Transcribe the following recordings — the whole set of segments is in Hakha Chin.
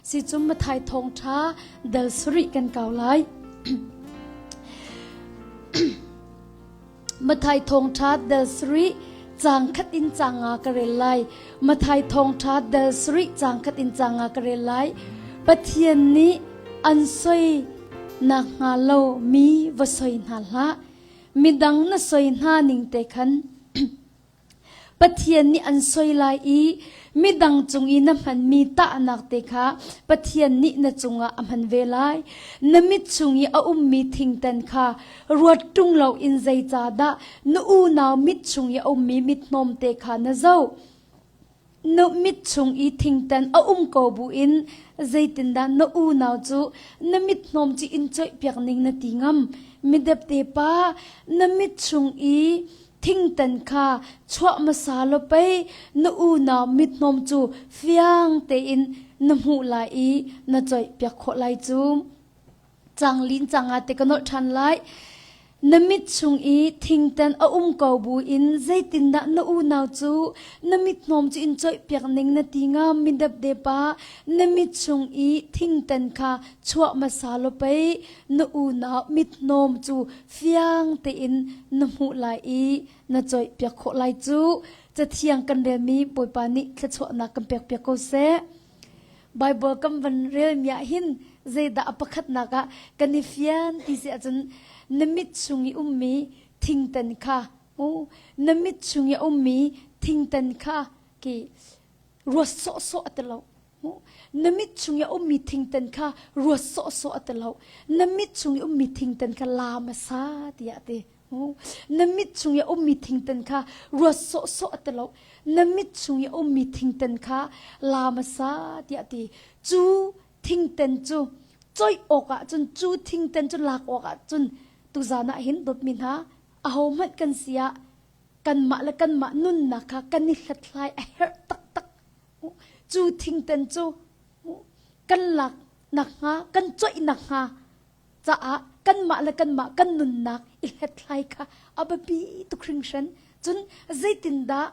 Si cu Mathai thawngṭha dal sarih kan kau lai. Mathai thawngṭha dal sarih caang khat in caang nga ka rel lai. Mathai thawngṭha dal sarih caang khat in caang nga ka rel lai. Pathian nih an soi nak hnga lo mi va soi hna hlah. Midang na soi hna ning te khan Pathian nih an soi lai i midang cung i na hmanmi tahnak te kha Pathian nih na cungah a hman ve lai. Na mit chung i a ummi thingtan kha ruat ṭung loin zeicahdah na unau mit chung i a ummi mithnawm te kha na zoh? Na mit chung i thingtan a um ko buin zeitindah na unau cu na mithnawm ci in coihpiak ning na ti ngam? Midepte pa, na mit chung i thingtan kha chuah hmasa law pei na unau mithnawm cu fiang tein na hmuh lai i na coihpiak khawh lai cu. Canglin canga te ka nolh ṭhan lai. Na mit chung i thingtan a um ko buin zeitindah na unau cu na mithnawm cu in coihpiak ning na ti ngam midepde pa na mit chung i thingtan kha chuah hmasa law pei na unau mithnawm cu fiang tein na hmuh lai i na coihpiak khawh lai cu. Cathiang kan relmi Bawipa nih thluachuahnak kan pekpiak ko seh. Bible kan van relmi ah hin zeidah a pakhatnak ah kan i fian ti si ahcun na mit chung i ummi thingtan kha u na mit chung i ummi thingtan kha ki ruat sawhsawh a ti lo. Na mit chung i a ummi thingtan kha ruat sawhsawh a ti lo. Na mit chung i ummi thingtan kha la hmasa tiah a ti. Na mit chung i a ummi thingtan kha ruat sawhsawh a ti lo. Na mit chung i a ummi thingtan kha la hmasa tiah a ti. Cu thingtan cu coih awkah cun cu thingtan cu lak awkah cun tuzan ah hin dawtmi hna ahohmanh kan si ah kanmah le kanmah nunnak kha kan i hlathlai a herh taktak. Cu thingtan cu kan lak nakhnga kan coih nakhnga caah kanmah le kanmah kan nunnak i hlathlai kha a biapi tuk hringhran. Cun zeitindah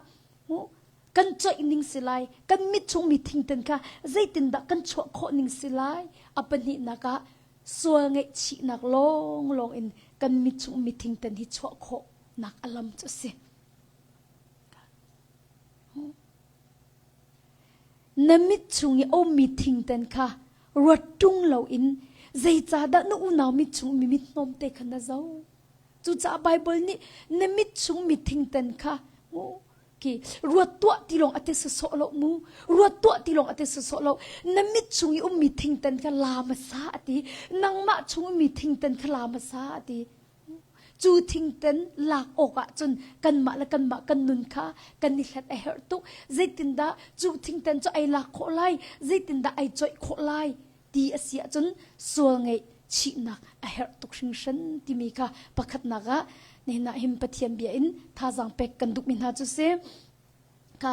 kan coih ning si lai, kan mit chungmi thingtan kha zeitindah kan chuah khawh ning si lai? A pahnihnak ah sual ngaihchihnak lawnglawng in kan mit chungmi thingtan hi chuah khawhnak a lam cu a si. Na mit chung i a ummi thingtan kha ruat ṭung loin zeicahdah na unau mit chung mi mit hnawmte kha na zoh? Cucaah Baibal nih na mit chung mi thingtan kha mu ki ruat tuah ti lawng a ti sawsawh lo mu ruat tuah ti lawng a ti sawsawh lo na mit chung i ummi thingtan kha la hmasa a ti nangmah chung ummi thingtan kha la hmasa a ti Cu thingten lak awkah cun kanmah le kanmah kan nun kha kan i hlat a herh tuk. Zeitindah cu thingten cu ai lak khawh lai, zeitindah ai coih khawh lai ti a si ahcun sual ngeih chihnak a herh tuk hringhran timi kha pakhatnak ah nihin ah hin Pathian bia in thazaang pek kan duhmi hna cu si. Ka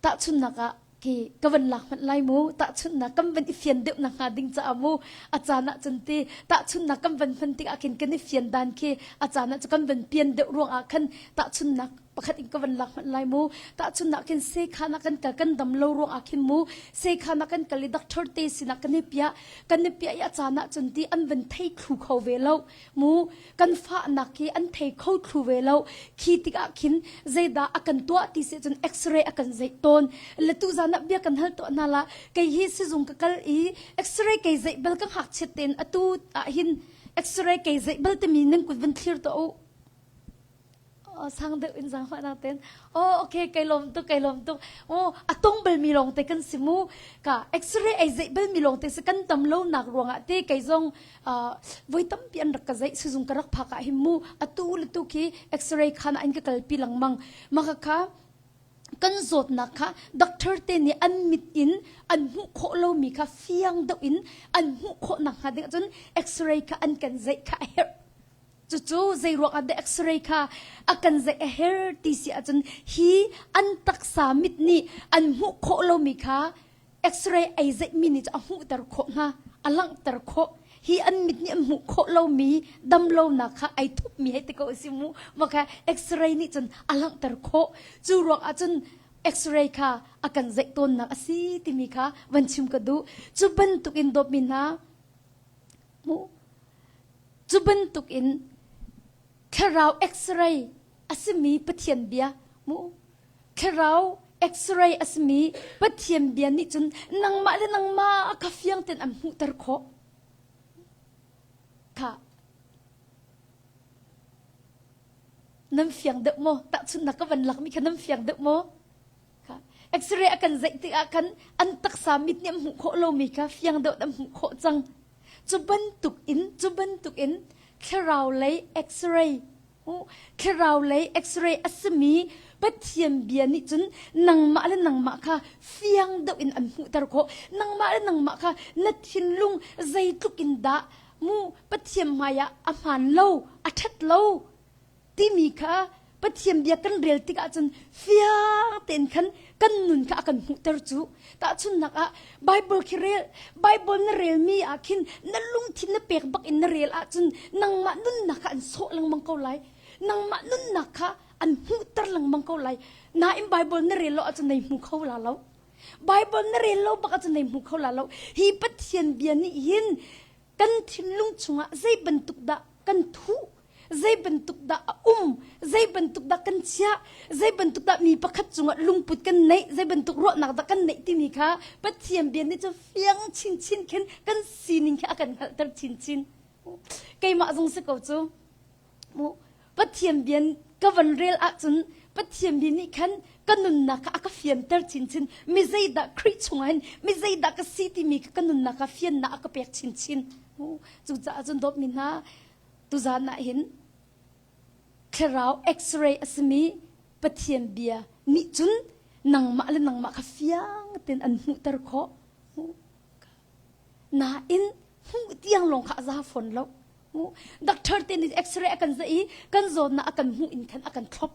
tahchunhnak ah ki ka van lak hmanh lai mu tahchunhnak kan van i fian deuh nak hnga ding caah mu a caan ah cun ti tahchunhnak kan van hman tikah khin kan i fian dan khi a caan ah cu kan van pian deuh ruang ah khan tahchunhnak pakhat in ka van lak hmanh lai mu tahchunhnak khin sekhan ah kan kal kan dam lo ruang ah khin mu sekhan ah kan kal i doctor te sinah kan i piah kan i piah i a caan ah cun ti an van thei thlu kho ve lo mu kan fahnak hi an thei kho thlu ve lo khi tikah khin zeidah a kan tuah ti si cun x-ray a kan zeih tawn le tu zan ah bia kan hal tuah hna la kei hi sizung ka kal i x-ray kei zeih bal ka ngakchiat ten atu ah hin x-ray kei zeih bal timi nan kut van thlir to u sang deuh in zaangfah nak ten oh okay kai lawm tuk kai lawm tuk oh a tong bal mi lawng te kan si mu ka x-ray ai zeih bal mi lawng te si kan tam lo nak ruangah te kei zong voi tampi an rak ka zeih sizung ka rak phak ah hin mu atu le tu khi x-ray khan an ka kalpi lengmang maka kha kan zawtnak kha doctor te nih an mit in an hmuh khawh lomi kha fiang deuh in an hmuh khawh nak hnga ding ahcun x-ray kha an kan zeih kha a herh Cucu zeiruang ah dah X-ray kha a kan zeih a her ti si ahcun hi an taksa mit nih an hmuh khawh lomi kha X-ray ei zeihmi nih cu a hmuhter khawh hna, a langhter khawh. Hi an mit nih an hmuh khawh lomi damlonak kha ai thupmi hei ti ko a si mu. Mah kha X-ray nih cun a langhter khawh. Cu ruang ahcun. X-ray kha a kan zeih tawnnak a si timi kha van chim ka duh. Cu bantuk in dawtmi hna, mu cu bantuk in thlarau X-ray a simi Pathian bia mu thlarau X-ray a simi Pathian bia nih cun nangmah le nangmah kha fiang tein an hmuhter khawh. Kha nan fiang deuh maw? Tahchunhnak ka van lakmi kha nan fiang deuh maw? Kha X-ray a kan zeih tikah khan an taksa mit nih an hmuh khawh lomi kha fiang deuh an hmuh khawh cang. Cu bantuk in cu bantuk in thlarau lei X-ray thlarau lei X-ray a simi Pathian bia nih cun nangmah le nangmah kha fiang deuh in an hmuhter khawh. Nangmah le nangmah kha na thinlung zeitluk in dah mu Pathian hmaiah a hmaan lo, a ṭhat lo timi kha Pathian bia kan rel tikah cun fiang tein khan kan nun kha a kan hmuhter cu. Tahchunhnak ah Bible khi rel, Bible na relmi ah khin na lungthin na pek bak in na rel ahcun nangmah nunnak kha an sawh lengmang ko lai. Nangmah nunnak kha an hmuhter lengmang ko lai. Nain Bible na rel lo ahcun nei hmu kho la lo. Bible na rel lo bak ahcun nei hmu kho la lo. Hi Pathian bia nih hin kan thinlung chungah zei bantuk dah kan thuh zei bantuk dah a um zei bantuk dah kan chiah zei bantuk dah mi pakhat cungah lungput kan neih zei bantuk ruahnak dah kan neih timi kha Pathian bia nih cu fiang chinchin khin kan sining khi a kan hngalhter chinchin keimah zong si ko cu mu Pathian bia ka van rel ahcun Pathian bia nih khan ka nunnak kha a ka fianter chinchin mi zeidah Khrih chungah hin mi zeidah ka si timi kha ka nunnak kha fiannak a ka pek chinchin cucaah cun dawtmi hna tuzan ah hin thlarau x-ray a simi Pathian bia nih cun nangmah le nangmah kha fiang tein an hmuhter khawh nain hmuh tiang lawng kha a za fawn lo doctor te nih x-ray a kan zah i kan zawtnak a kan hmuh in khan a kan thlop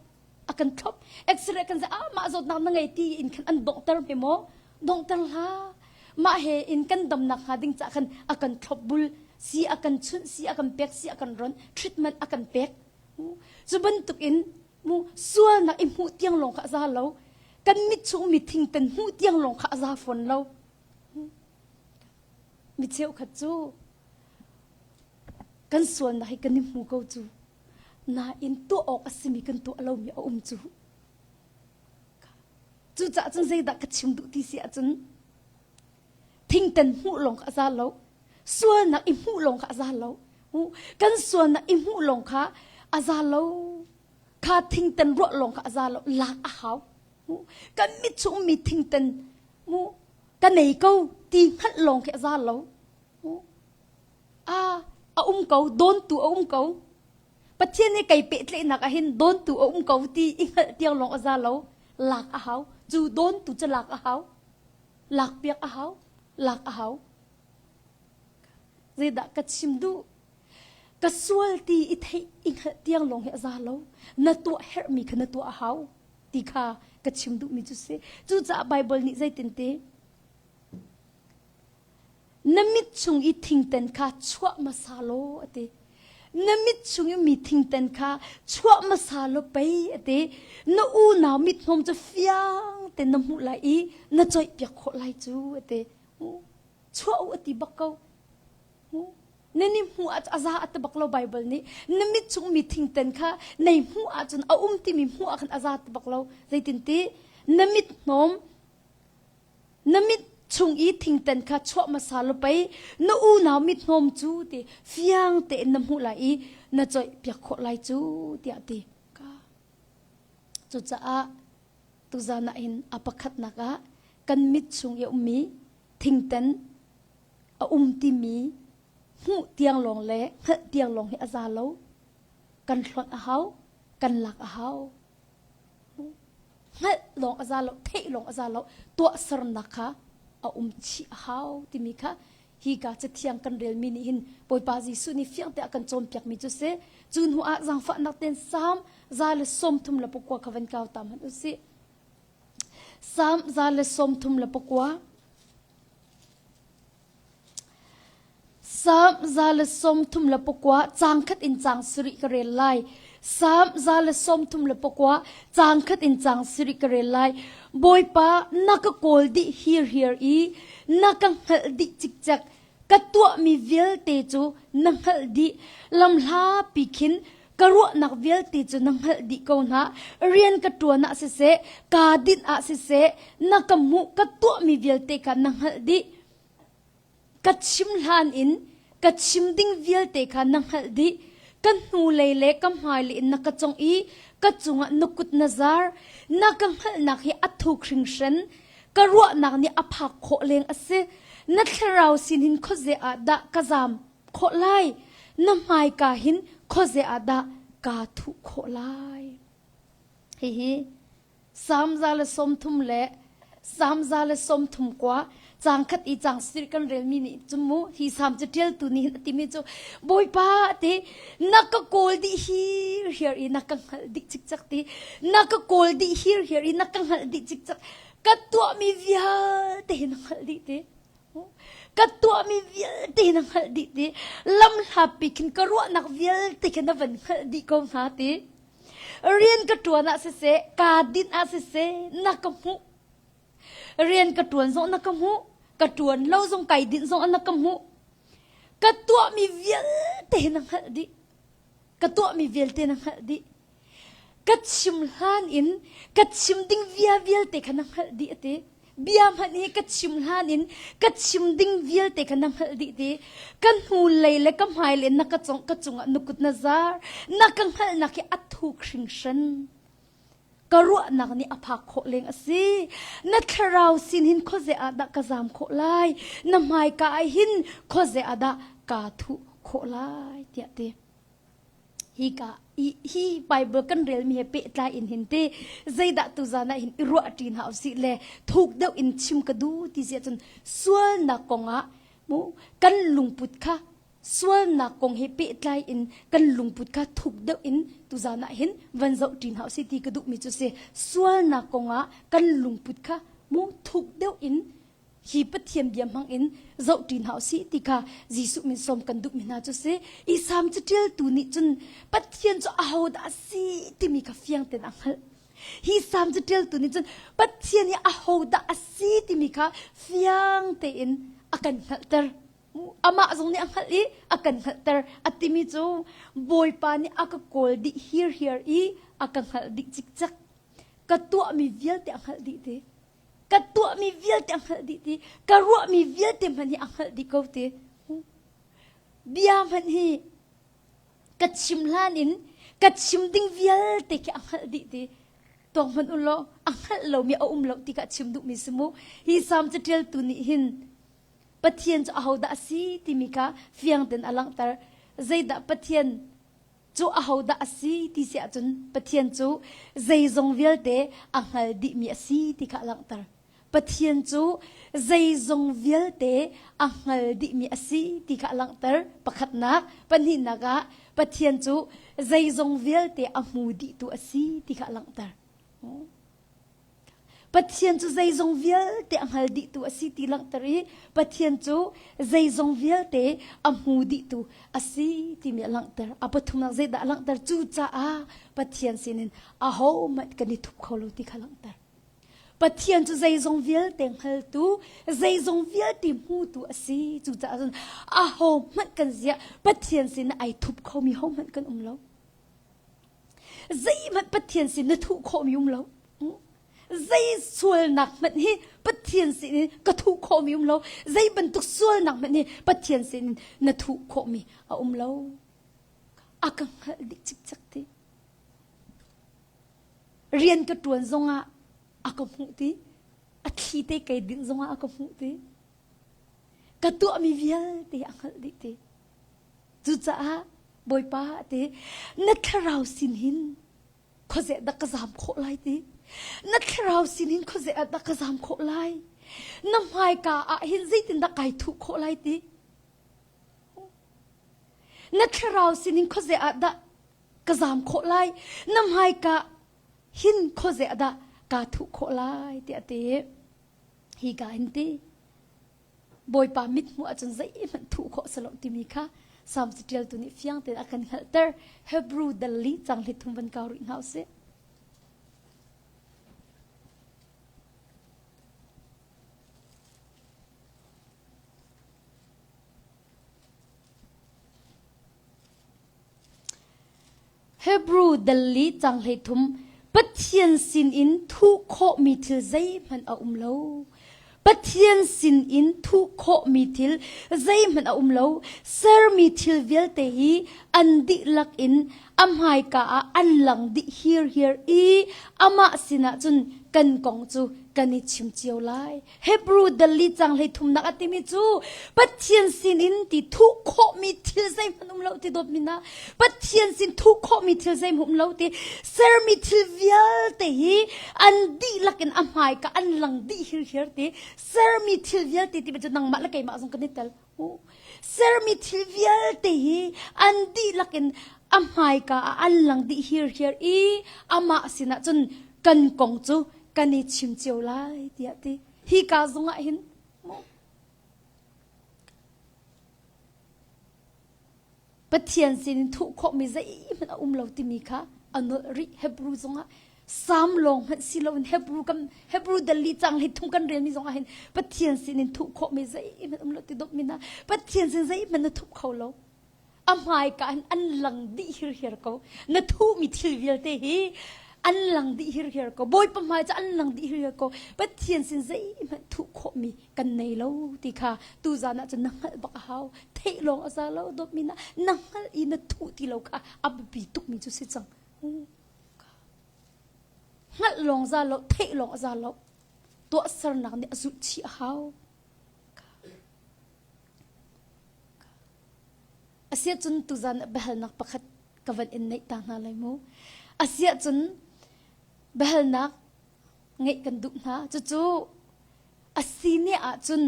a kan thlop x-ray kan zah ah mah zawtnak na ngei ti in khan an donghter hme maw donghter hlah mah he in kan damnak hnga ding ca khan a kan thlop bul si a kan chunh si a kan pek si a kan ron treatment a kan pek cu bantuk in mu sualnak i hmuh tiang lawng kha a za lo kan mit chung mi thingten hmuh tiang lawng kha a za fawn lo Mi cheukhat cu kan sualnak hi kan i hmu ko cu. Nain tuah awk a simi kan tuah lomi a um cu. Cucaah cun zeidah ka chim duh ti si ahcun thingtan hmuh lawng kha a za lo. Sualnak i hmuh lawng kha a za lo. Kan sualnak i hmuh lawng kha a za lo. Kha thingtan ruah lawng kha a za lo. Lak a hau. Kan mit chung mi thingtan mu ka nei ko ti hngalh lawng khi a za lo a a um ko dawntu a um ko pathian nih kei pehtlaihnak ah hin dawntu a um ko ti i hngalh tiang lawng a za lo lak a hau cu dawntu cu lak a hau lak piak a hau lak a hau zeidah ka chim duh ka sual ti i theih i hngalh tiang lawng hi a za lo na tuah herhmi kha na tuah a hau ti kha ka chim duhmi cu si. Cucaah Baibal nih zeitin ti? Na mit chung i thingten kha chuah hmasa law a ti. Na mit chung i mi thingten kha chuah hmasa law pei a ti. Na unau mithnawm cu fiang tein na hmuh lai i na coihpiak khawh lai cu a ti. Chuah u a ti bak ko. Na ni hmuh ah a za a ti bak lo Bible nih na mit chung mi thingten kha nei hmuh ahcun a um timi hmuh ah khan a za ti bak lo zeitin ti na mit hnawm na mit chung i thingten kha chuah hmasa lo pei na unau mit hnawm cu ti fiang tein na hmuh lai i na coih piak khawh lai cu tiah ti ka cucaah tuzan ah hin a pakhatnak ah kan mit chung i ummi thingten a um timi hmuh tiang lawng le hngalh tiang lawng hi a za lo. Kan hlonh a hau, kan lak a hau. Hngalh lawng a za lo, theih lawng a za lo, tuahsernak kha a um chih a hau timi kha hi ka cathiang kan relmi nih hin Bawipa Jesuh nih fiang te a kan cawnpiakmi cu si. Cu hnu ah zaangfahnak ten Salm 139 kha van kau ta hmanh u sih. Salm 139 Salm 139 cang khat in cang sarih ka rel lai. Salm 139 caang khat in caang sarih ka rel lai. Bawipa, na ka kawl dih hirhiar i na ka hngalh dih cikcek. Ka tuahmi vialte cu na hngalh dih. Lamhlapi khin ka ruahnak vialte cu na hngalh dih ko hna. Rian ka ṭuan ah siseh, kaa dinh ah siseh, na ka hmuh ka tuahmi vialte kha na hngalh dih. Ka chim hlan in ka chim ding vialte kha na hngalh dih. Ka hnulei le ka hmailei in na ka congh i ka cungah na kut na zar. Na ka hngalhnak hi a thuk hringhran. Ka ruahnak nih a phak khawh leng a si. Na thlarau sin hin khuaze ah dah ka zaam khawh lai? Na hmaika hin khuaze ah dah kaa thuh khawh lai? Hihi Salm 130 le Salm 130 kua caang khat i caang sir kan relmi nih cun mu hi salm cu ṭialtu nih hin a timi cu Bawipa ti na ka kawl dih hirhiar i na ka hngalh dih cikcek ti na ka kawl dih hirhiar i na ka hngalh dih cikcek ka tuahmi vialte hi na hngalh dih ti ka tuahmi vialte hi na hngalh dih ti lamhlapi khin ka ruahnak vialte khin na van hngalh dih ko hna ti Rian ka ṭuan ah siseh, kaa dinh ah siseh, na ka hmuh. Rian ka ṭuan zong na ka hmuh, ka ṭuan lo zong kai dinh zong na ka hmuh. Ka tuahmi vialte hi na hngalh dih. Ka tuahmi vialte na hngalh dih. Ka chim hlan in ka chim ding via vialte kha na hngalh dih a ti. Bia hmanh hi ka chim hlan in ka chim ding vialte kha na hngalh dih ti. Ka hnulei le ka hmailei na ka cong ka cungah na kut na zar. Na ka hngalhnak hi a thuk hringhran. Ka ruahnak nih a phak khawh leng a si. Na thlarau sin hin khuaze ah dah ka zam khawh lai? Na hmaika ah hin khuaze ah dah kaa thuh khawh lai? tiah ti. Hika hi Bible kan relmi he pehtlai in hin te zeidah tuzan ah hin i ruah ṭi hna usih le thuk deuh in chim ka duh ti si ahcun sualnak kongah mu kan lungput kha sualnak kong he pehtlai in kan lungput kha thuk deuh in tuzan ah hin van zoh ṭi hna usih ti ka duhmi cu si sualnak kongah kan lungput kha mu thuk deuh in hi Pathian bia hmang in zohṭi hna usih ti kha Jesuh min sawm kan duhmi hna cu si. I Salm caṭialtu nih cun Pathian cu ahodah a si timi kha fiang tein a hngalh. Hi Salm caṭialtu nih cun Pathian hi ahodah a si timi kha fiang tein a kan hngalhter. Amah zong nih a hngalh i a kan hngalhter. A timi cu Bawipa nih a ka kawl dih hirhiar i a ka hngalh dih cikcek. Ka tuahmi vialte a hngalh dih ti. Ka tuahmi vialte a hngalh dih ti ka ruahmi vialte hmanh hi a hngalh dih ko ti bia hmanh hi ka chim hlan in ka chim ding vialte khi a hngalh dih ti tuak hmanh u law a hngalh lomi a um lo ti kha chim duhmi si mu hi salm caṭialtu nih hin Pathian cu ahodah a si timi kha fiang tein a langhter zeidah Pathian cu ahodah a si ti si ahcun Pathian cu zeizong vialte a hngal dihmi a si ti kha a langhter. Pathian cu zeizong vialte a hngal dihmi a si ti kha a langhter. Pakhatnak, pahnihnak ah Pathian cu zeizong vialte a hmu dihtu a si ti kha a langhter. Pathian cu zeizong vialte a hngal dihtu a si ti langhter i Pathian cu zeizong vialte a hmu dihtu a si timi a langhter. A pathumnak zeidah a langhter? Cucaah Pathian sinin ahohmanh kan i thup kho lo ti kha langhter. Pathian cu zeizong vialte hngaltu, zeizong vialte hmutu a si. Cucaah cun ahohmanh kan ziah Pathian sin ai thup khomi hohmanh kan um lo. Zeihmanh Pathian sin na thuh khawhmi um lo. Zei sualnak hmanh hi Pathian sin in ka thuh khawhmi um lo. Zei bantuk sualnak hmanh hi Pathian sin in na thuh khawhmi a um lo. A ka hngalh dih cikcek ti. Rian ka ṭuan zongah a ka hmuh ti. A thli te kei dinh zongah a ka hmuh ti. Ka tuahmi vialte a hngalh dih ti. Cucaah Bawipa ti na thlarau sin hin khuaze dah ka zam khawh lai ti na thlarau sin hin khuaze ah dah ka zam khawh lai na hmaika ah hin zeitindah kai thuh khawh lai ti na thlarau sin hin khuaze ah dah ka zam khawh lai na hmaika hin khuaze ah dah kaa thuh khawh lai tiah ti hi ka hin ti Bawipa mithmuh ahcun zeihmanh thuh khawh si lo timi kha. Salm caṭialtu nih fiang tein a kan hngalhter. Hebrew dal li cang hlit thum van kau rih hna usih. Hebrew dal li cang 13 Pathian sinin thuh khawhmi thil zeihmanh a um lo. Pathian sinin thuh khawhmi thil zeihmanh a um lo. Sermi thil vialte hi an dihlak in a hmaika ah an lang dih hirhiar i amah sinah cun kan kong cu kan i chim cio lai. Hebrew dali cang hlei thumnak a timi cu Pathian sin in ti thuh khawhmi thil zeihmanh um lo ti dawtmi na Pathian sin thuh khawhmi thil zeihmanh um lo ti sermi thil vialte hi an dihlak in a hmaika an lang dih hirhiar ti sermi thil vialte ti cu nangmah le keimah zong kan i tel sermi thil vialte hi an dihlak in a hmaika ah an lang dih hirhiar i amah sinah cun kan kong cu kan i chim cio lai tiah ti hi ka zongah hin Pathian sin in thuh khawhmi zeihmanh a um lo timi kha a nolh rih Hebrew zongah Sam lawng hmanh si loin Hebrew kan Hebrew dali cang hi thung kan relmi zongah hin Pathian sin in thuh khawhmi zeihmanh um lo ti dawt mi na Pathian sin zeihmanh na thup kho lo a hmaika in an lang dih hirhiar ko na thuhmi thil vialte hi an lang dih hirhiar ko bawipa hmai cu an lang dih hirhiar ko pathian sin zeihmanh thuh khawhmi kan nei lo ti kha tuzan ah cun na hngalh bak a hau theih lawng a za lo dawtmi na na hngalh i na thuh ti lo kha a biapi tukmi cu si cang hngalh lawng za lo theih lawng a za lo tuahsernak nih a zulh chih a hau Asiahcun tuzan ah biahalnak pakhat ka van in neih ta hna lai mu. Asiahcun biahalnak ngeih kan duh hna. Cucu a si ne ahcun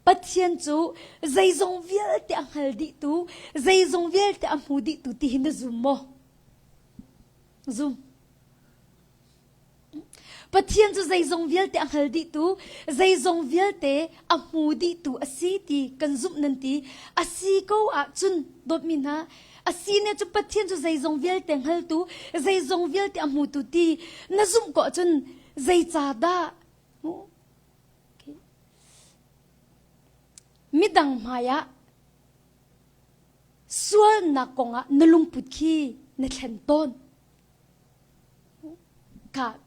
Pathian cu zeizong vialte a hngal dihtu, zeizong vialte a hmu dihtu ti hi na zum maw? Zum. Pathian cu zeizong vialte a hngal dihtu, zeizong vialte a hmu dihtu a si ti kan zumh nan ti. A si ko ahcun dawtmi hna, a si ne cu Pathian cu zeizong vialte hngaltu, zeizong vialte a hmutu ti na zumh ko ahcun zeicahdah midang hmaiah sualnak kongah na lungput khi na thlen tawn? Ka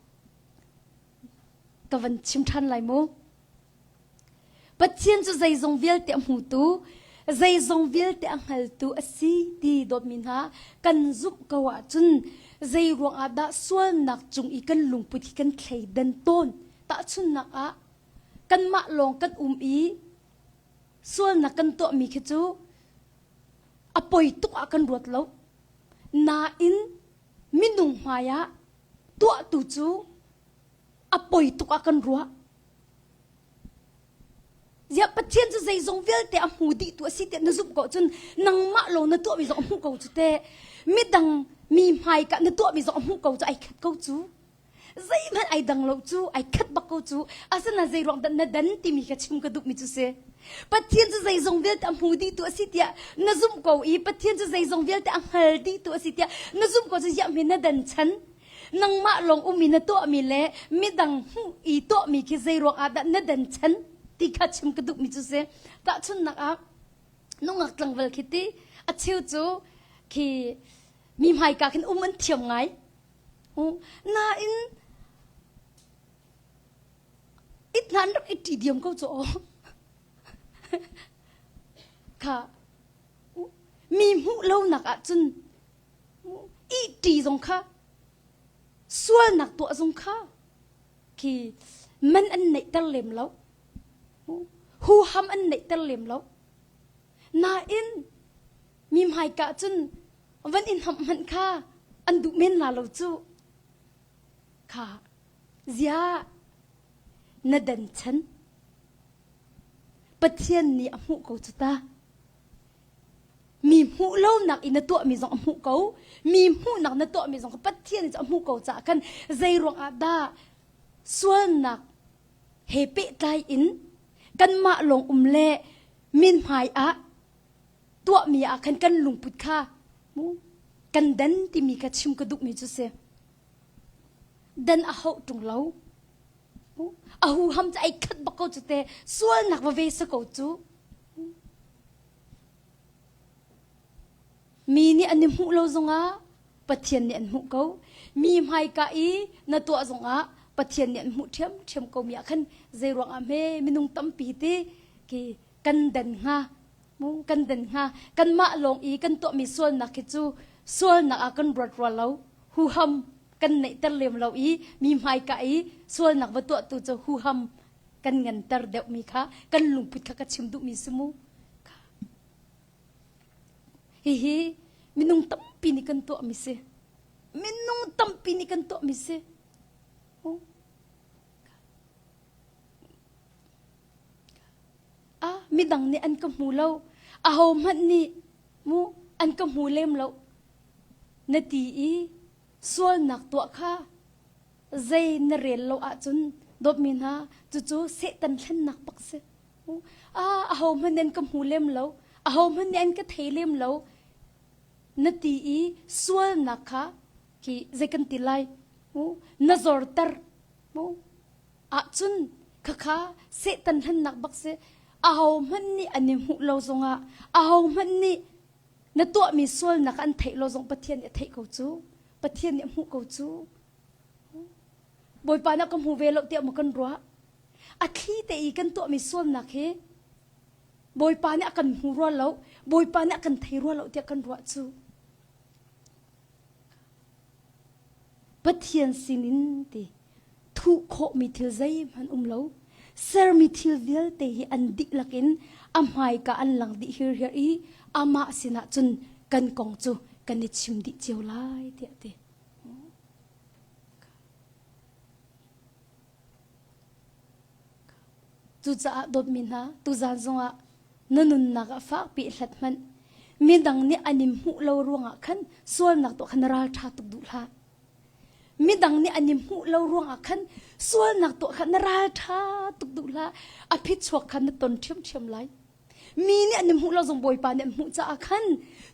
ka van chim ṭhan lai mu. Pathian cu zeizong vialte a hmutu, zeizong vialte a hngaltu a si ti dawtmi hna kan zumh ko ahcun zei ruangah dah sualnak cung i kan lungput hi kan thleidan tawn. Tahchunhnak ah kanmah lawng kan um i sualnak kan tuahmi khi cu a poi tuk ah kan ruat lo. Nain minung hmaiah tuahtu cu a poi tuk ah kan ruah. Ziah Pathian cu zeizong vialte a hmu dihtu a si tiah na zumh ko cun nangmah lawng na tuahmi zong a hmuh ko cu teh. Midang mi hmaika na tuahmi zong a hmuh ko cu ai khat ko cu. Zeihmanh ai dang lo cu ai khat bak ko cu asinain zei ruang dah na dan timi kha chim ka duhmi cu si Pathian cu zeizong vialte a hmu dihtu a si tiah na zumh ko i Pathian cu zeizong vialte a hngal dihtu a si tiah na zumh ko cu ziah hme na dan chan nangmah lawng um i na tuahmi le midang hmuh i tuahmi khi zei ruang ah dah na dan chan ti kha chim ka duhmi cu si tahchunhnak ah nungak tlangval khi ti a cheu cu khi mi hmaika khin um an thiam ngai Nain it hna an rak i ṭi diam ko cu aw. Kha mi hmuh lonak ahcun ihṭi zong kha sualnak tuah zong kha khi man an neihter lem lo. Huham an neihter lem lo. Nain mi hmaika cun van in hamh hmanh kha an duh men la lo cu kha ziah na dan chan Pathian nih a hmuh ko cu ta mi hmuh lonak i na tuahmi zong a hmuh ko mi hmuhnak na tuahmi zong Pathian nih a hmuh ko caah khan zei ruangah dah sualnak he pehtlai in kanmah lawng um le min hmai ah. tuahmi ah khan kan lungput kha mu kan den timi kha chim ka duhmi cu si. Den a hauh ṭung lo. A huham cu ai khat bak ko cu te sualnak va ve sa ko cu. Mi nih an i hmuh lo zongah Pathian nih an hmuh ko. Mi hmaika i na tuah zongah Pathian nih an hmuh ṭhiamṭhiam ko mi ah khan zei ruangah hme minung tampi ti ki kan den hnga mu kan den hnga kanmah lawng i kan tuahmi sualnak hi cu sualnak ah kan ruat rua lo huham kan neihter lem lo i mi hmaika i sualnak va tuahtu cu huham kan nganter deuhmi kha kan lungput kha ka chim duhmi si mu Hihi minung tampi nih kan tuahmi si. Minung tampi nih kan tuahmi si. Ah, midang nih an ka hmu lo. Aho hmanh nih mu an ka hmu lem lo. Na ti i sualnak tuah kha zei na rel lo ahcun dawtmi hna cucu Satan thlennak bak si. Ah, ahohmanh nih an ka hmu lem lo, ahohmanh nih an ka thei lem lo, na ti i sualnak kha khi zei kan ti lai mu na zorter mu ahcun khakha Satan hlennak bak si ahohmanh nih an i hmuh lo zongah ahohmanh nih na tuahmi sualnak an theih lo zong Pathian nih a theih ko cu Pathian nih a hmuh ko cu Bawipa nih a ka hmu ve lo tiah maw kan ruah A thli te i kan tuahmi sualnak hi Bawipa nih a kan hmu rua lo, Bawipa nih a kan thei rua lo tiah kan ruah cu. Pathian sinin ti thuh khawhmi thil zeihmanh um lo. Sermi thil vialte hi an dihlak in a hmaika an lang dih hirhiar i amah sinah cun kan kong cu kan i chim dih cio lai tiah ti. Cucaah dawtmi hna, tuzan zongah na nunnak ah fakpi i hlat hmanh. Midang nih an in hmuh lo ruangah khan sualnak tuah kha na ralṭha tuk duh hlah. Midang nih an in hmuh lo ruangah khan sualnak tuah kha na ralṭha tuk duh hlah. A phichuak kha na ton ṭhiamṭhiam lai. Mi nih an in hmuh lo zong Bawipa nih an hmuh caah khan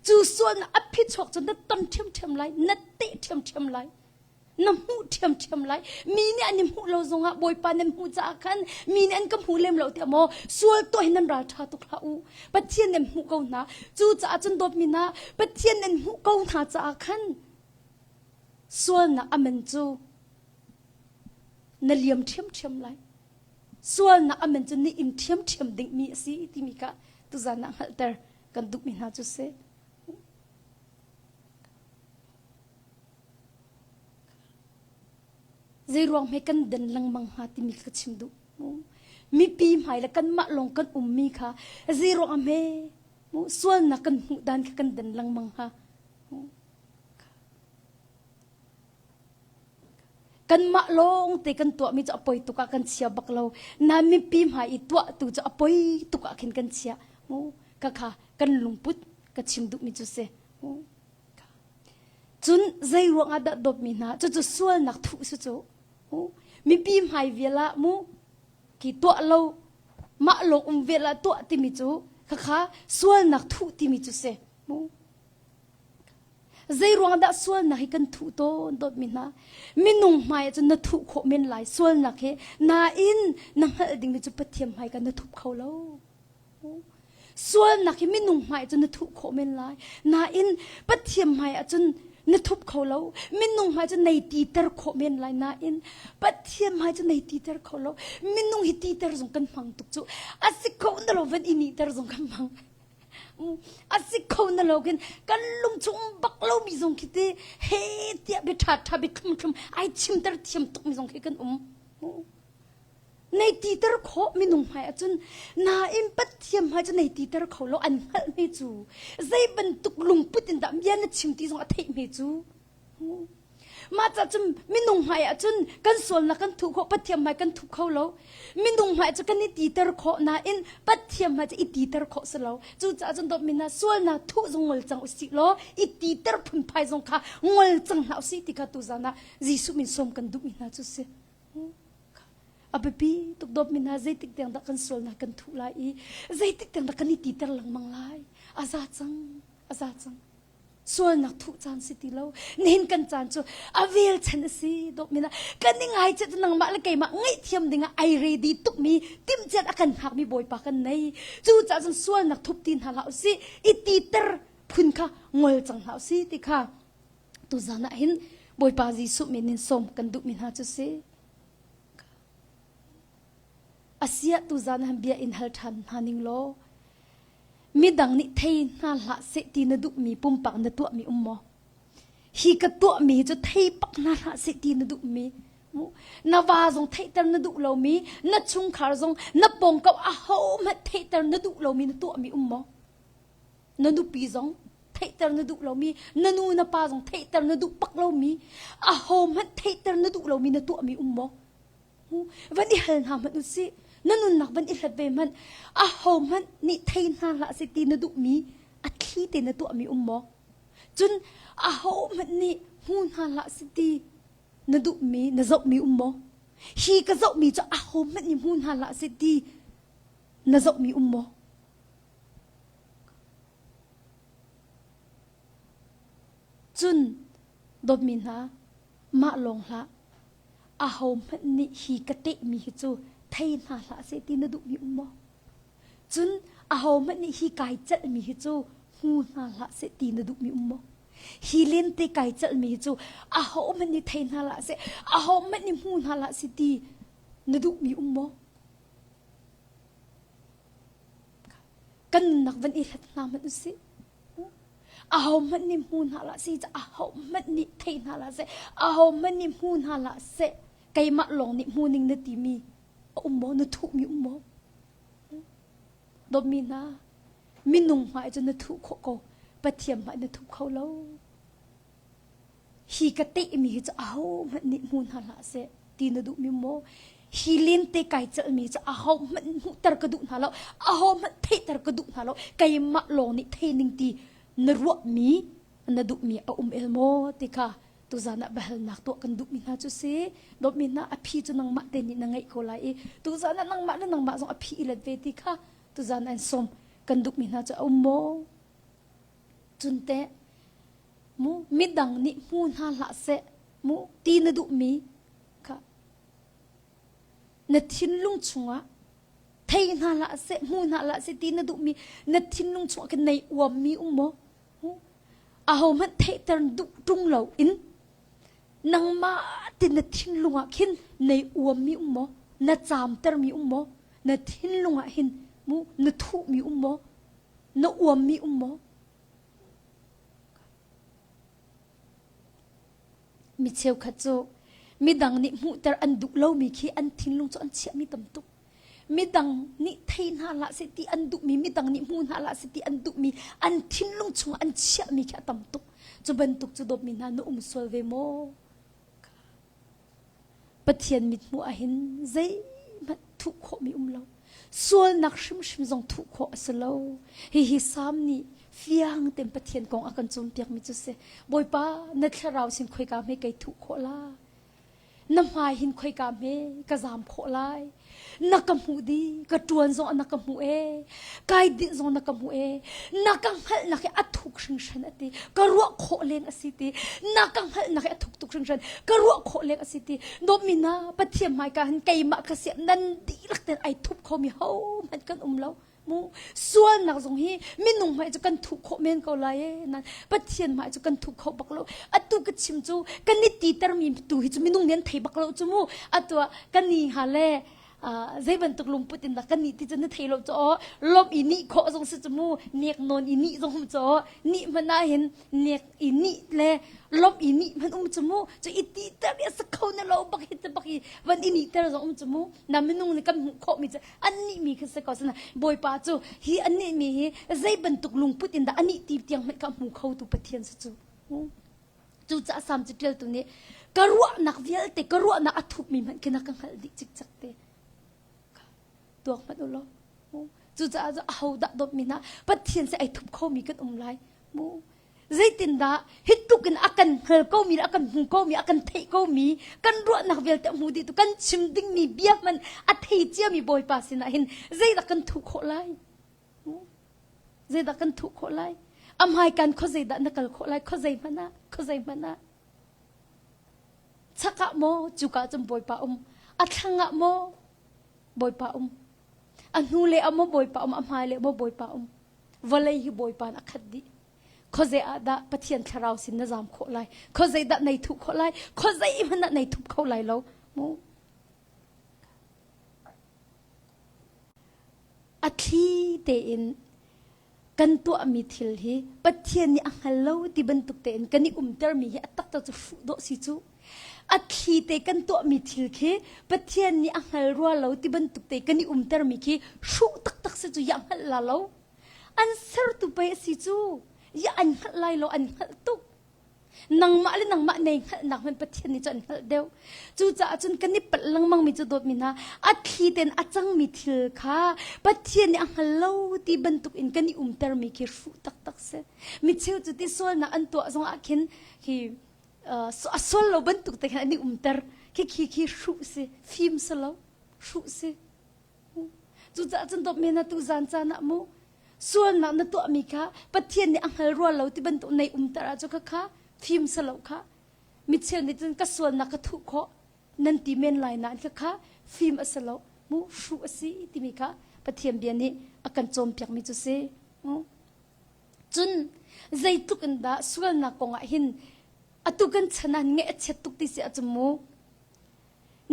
cu sualnak a phichuak cu na ton ṭhiamṭhiam lai, na teh ṭhiamṭhiam lai. Na hmuh ṭhiamṭhiam lai. Mi nih an i hmuh lo zongah Bawipa nan hmuh caah khan mi nih an ka hmu lem lo tiah maw sual tuah hi nan ral ṭha tuk hlah u. Pathian nan hmuh ko hna. Cucaah cun dawtmi hna, Pathian nan hmuh ko hna caah khan sualnak a man cu na liam ṭhiamṭhiam lai. Sualnak a man cu na in ṭhiamṭhiam dingmi a si timi kha tuzan ah hngalhter kan duhmi hna cu si. Zeiruang hme kan den lengmang hnga timi ka chim duh. Mipi hmai le kanmah lawng kan ummi kha zeiruang ah hme sualnak kan hmuh dan kha kan den lengmang hnga. Kanmah lawng te kan tuahmi cu a poi tuk ah kan chia bak lo. Na mipi hmai i tuah tu cu a poi tuk ah khin kan chia. Ka kha kan lungput ka chim duhmi cu si. Cun zei ruangah dah dawtmi hna cucu sualnak thuh si cu mipi hmai vial ah mu ki tuah lo mah lawng um vial ah tuah timi cu khakha sualnak thuh timi cu si mu zei ruang dah sualnak hi kan thuh tawn dawtmi hna minung hmai ah cun na thuh khawh men lai sualnak hi nain na hngalh dingmi cu Pathian hmai kan na thup kho lo Sualnak hi minung hmai cun na thuh khawh men lai. Nain Pathian hmai ah cun na thup kho lo. Minung hmai cun nei titer khawh men lai nain Pathian hmai cun nei titer kho lo. Minung hi titer zong kan hmang tuk cu. A si kho na lo van i nihter zong kan hmang. A si kho na lo khin kan lungchung bak lomi zong khi ti he tiah bia ṭha ṭha bia thlum thlum ai chimter thiam tukmi zong khi kan um. Nei titer khawh minung hmai ahcun nain Pathian hmai cu nei titer kho lo an hngalh hme cu zei bantuk lungput in dah bia na chim ti zong a theih hme cu mah ca cun minung hmai ahcun kan sualnak kan thuh khawh Pathian hmai kan thup kho lo minung hmai cu kan i titer khawh nain Pathian hmai cu i titer khawh si lo cucaah cun dawtmi hna sualnak thuh zong ngol cang usih law i titer phunphai zong kha ngol cang hna usih ti kha tuzan ah Jesuh min sawm kan duhmi hna cu si. A biapi tuk dawtmi hna zeitik tiang dah kan sualnak kan thuh lai i zeitik tiang dah kan i titer lengmang lai. A za cang, a za cang. Sualnak thuh caan si ti lo. Nihin kan caan cu a vel chan a si. Dawtmi hna kan i ngaichiat cu nangmah le keimah ngaihthiam dingah ai ready tukmi timhciat a kan hngakmi Bawipa kan nei. Cucaah cun sualnak thup ti hna hlah usih. I titer phun kha ngol cang hlah usih ti kha tuzan ah hin Bawipa Jesuh min in sawm kan duhmi hna cu si. Asiah tuzan ah bia in hal ṭhan hna ning law midang nih thei hna hlah seh ti na duhmi pumpak na tuahmi um maw? Hi ka tuahmi cu thei pak hna hlah seh ti na duhmi na va zong theihter na duh lomi na chungkhar zong na pawngkam ahohmanh theihter na duh lomi na tuahmi um maw? Na nupi zong theihter na duh lomi na nu na pa zong theihter na duh pak lomi ahohmanh theihter na duh lomi na tuahmi um maw? Van i hal hna hmanh usih. Na nunnak van i hlat ve hmanh. Ahohmanh nih thei hna hlah seh ti na duhmi a thli te na tuahmi um maw? Cun ahohmanh nih hmu hna hlah seh ti na duhmi na zohmi um maw? Hi ka zohmi cu ahohmanh nih hmu hna hlah seh ti na zohmi um maw? Cun dawtmi hna, mah lawng hlah. Ahohmanh nih hi ka tehmi hi cu thei hna hlah seh ti na duhmi um maw? Cun ahohmanh nih hi kai celhmi hi cu hmu hna hlah seh ti na duhmi um maw? Hi lente kai celhmi hi cu ahohmanh nih thei hna hlah seh, ahohmanh nih hmu hna hlah seh ti na duhmi um maw? Kan nunnak van i hlat hna hmanh usih. Ahohmanh nih hmu hna hlah seh, ahohmanh nih thei hna hlah seh, ahohmanh nih hmu hna hlah seh, keimah lawng nih hmu ning na timi a um maw? Na thuhmi um maw? Dawtmi hna, minung hmai cu na thuh khawh ko, Pathian hmai na thup kho lo. Hi ka tehmi hi cu ahohmanh nih hmu hna hlah seh ti na duhmi maw? Hi lente kai celhmi cu ahohmanh hmuhter ka duh hna lo, ahohmanh theihter ka duh hna lo, keimah lawng nih thei ning ti na ruahmi, na duhmi a um el maw ti kha tuzan ah biahalnak tuah kan duhmi hna cu si. Dawtmi hna, a phi cu nangmah te nih na ngeih ko lai i tuzan ah nangmah le nangmah zong a phi i let ve ti kha tuzan an sawm kan duhmi hna cu a um maw? Cun teh mu midang nih hmu hna hlah seh mu ti na duhmi kha na thinlung chungah thei hna hlah seh hmu hna hlah seh ti na duhmi na thinlung chungah khin nei uammi um maw ahohmanh theihter duh ṭung lo in nangmah ti na thinlung ah khin nei uammi um maw na caamtermi um maw na thinlung ah hin mu na thuhmi um maw na uammi um maw Mi cheukhat cu midang nih hmuhter an duh lomi khi an thinlung cu an chiahmi tam tuk. Midang nih thei hna hlah seh ti an duhmi, midang nih hmu hna hlah seh ti an duhmi, an thinlung chungah an chiahmi khi a tam tuk. Cu bantuk cu dawtmi hna na um sual ve maw? Pathian mithmuh ahhin zeihmanh thuh khawhmi um lo. Sualnak hrimhrim zong thuh khawh a si lo. Hihi Salm nih fiang tein Pathian kong a kan cawnpiakmi cu si. Bawipa, na thlarau sin khoika hme kei thuh khawh la? Na hmai hin khoika hme ka zaam khawh lai? Na ka hmuh dih, ka ṭuan zong na ka hmuh ee, kai dinh zong na ka hmuh ee, na ka hngalhnak hi a thuk hringhran a ti, ka ruah khawh leng a si ti, na ka hngalhnak hi a thuk tuk hringhran, ka ruah khawh leng a si ti, dawtmi na Pathian hmaika hin keimah ka siah nan dihlak ten ai thup khomi hohmanh kan um lo. Mu sualnak zong hi minung hmai cu kan thuh khawh men ko lai ee nan Pathian hmai cu kan thuh kho bak lo atu ka chim cu kan i titermi tu hi cu minung nih an thei bak lo cu mu atu ah kan ni ha le zei bantuk lungput in dah kan nih ti cu na thei lo cu aw lawmh i nih khawh zong si cu mu nek nawn i nih zong um cu aw nih hmanh ah hin nek i nih le lawmh i nih hmanh um cu mu cu i ti ter i a si kho na lo bak hi te bak i van i nih ter zong um cu mu na minung nih kan hmuh khawh mi cu an nih mi khi si ko sana bawipa cu hi an nih mi hi zei bantuk lungput in dah anih ti tiang hmanh ka hmu kho tu pathian si cu cucaah sam cu ṭialtu nih ka ruahnak vialte ka ruahnak a thupmi hmanh khi na ka hngalh dih cikcek te tuak hmanh u law cucaah cu aho dah dawtmi hna pathian si ai thup khomi kan um lai mu. Zeitindah hi tluk in a kan hngal komi le a kan hmu komi, a kan theih komi, kan ruahnak vialte a hmu dih tu kan chim dingmi bia hmanh a thei ciami Bawipa sinah hin zeidah kan thuh khawh lai? Zeidah kan thuh khawh lai? A hmaikan khuazei dah na kal khawh lai? Khuazei hmanh ah, khuazei hmanh ah. Chak ah maw cuka cun Bawipa um? A thlang ah maw Bawipa um? A hnu le ah maw Bawipa um? A hmai le maw Bawipa um? Vawlei hi Bawipa in a khat dih. Khuazei ah dah Pathian thlarau sin na zam khawh lai? Khuazei dah nei thuh khawh lai? Khuazei hmanh ah nei thup kho lai lo. Mu. A thli tein kan tuahmi thil hi Pathian nih a hngal lo ti bantuk tein kan i umtermi hi a taktak cu hruh dawh si cu. A thli te kan tuahmi thil khi Pathian nih a hngal rua lo ti bantuk te kan i umtermi khi hruh taktak si cu ya hngalh la lo. An sertu pei a si cu. Ya an hngalh lai lo an hngalh tuk. Nangmah le nangmah nei hngalhnak hmanh Pathian nih cun an hngalh deuh. Cucaah cun kan i palh lengmang mi cu dawtmi hna, a thli tein a cangmi thil kha Pathian nih a hngal lo ti bantuk in kan i umtermi khi hruh taktak si. Mi cheu cu ti sualnak an tuah zong ah khin khi a sual lo bantuk te khan an i umter. Khi khi khi hruh si, fim si lo, hruh si. Cucaah cun dawtmi hna tu zan caan ah mu sualnak na tuahmi kha Pathian nih a hngal rua lo ti bantuk nei umter ah cu kha kha fim si lo kha micheu nih cun ka sualnak ka thuh khawh nan ti men lai nain kha kha fim a si lo mu hruh a si timi kha Pathian bia nih a kan cawnpiakmi cu si mu cun zeitluk in dah sualnak kong ah hin atu kan chan ah ngeih a chiat tuk ti si ahcun mu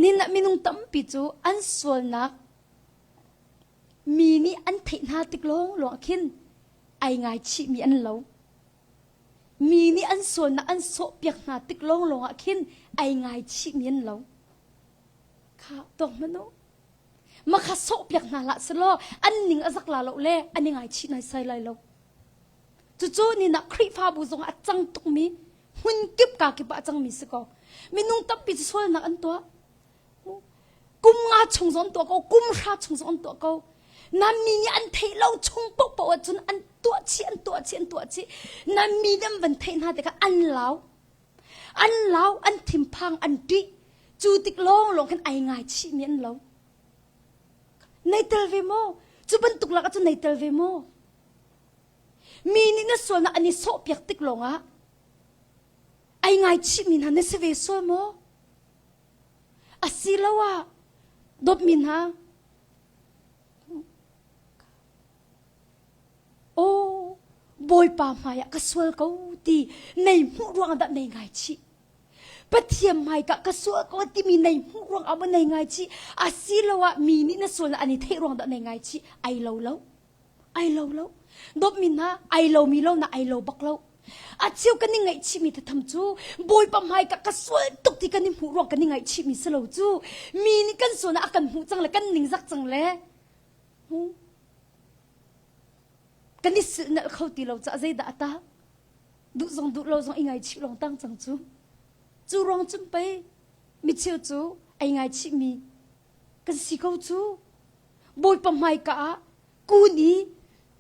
nin ah minung tampi cu an sualnak Mi nih an theih hna tik lawnglawng ah khin ai ngaichihmi an lo. Mi nih an sualnak an sawhpiak hna tik lawnglawng ah khin ai ngaichihmi an lo. Kha tuak hmanh u. Makha sawhpiak hna hlah selaw an ning a zak la lo le an i ngaichih naisai lai lo. Cucu ni nak Khrihfabu zong ah a cang tukmi hmun kip ka kip ah a cangmi si ko. Minung tampi cu sualnak an tuah. Kum nga chung zong an tuah ko, kum hra chung zong an tuah ko. Na mi nih an theih lo chung paohpaoh ahcun an tuah chih, an tuah chih, an tuah chih. Na mi nih an van theih hna tikah an lau. An lau, an thinphang, an ṭih. Cu tik lawnglawng khin ai ngaichihmi an lo. Nei tel ve maw? Cu bantuk lak ahcun nei tel ve maw? Mi nih na sualnak an i sawhpiak tik lawngah ai ngaichihmi hna na si ve sual maw? Asiloah dawtmi hna, aw Bawipa hmaiah ka sual ko ti nei hmuh ruangah dah nei ngaichih. Pathian hmaika ka sual ko timi nei hmuh ruangah maw nei ngaichih. Asiloah mi nih na sualnak an i theih ruang dah nei ngaichih. Ai lo lo. Ai lo lo. Dawtmi hna, ai lomi lo na ai lo bak lo. A cheu kan i ngaihchihmi thatham cu Bawipa hmai ka ka sual tuk ti kan i hmuh ruang kan i ngaihchihmi si lo cu mi nih kan sual a kan hmuh cang le kan ningzak cang le kan i silhnalh kho ti lo caah zeidah a tang duh zong duh lo zong i ngaichih lawng tang cang cu cu ruang cun pei micheu cu ai ngaichihmi kan si ko cu Bawipa hmaika ah kun i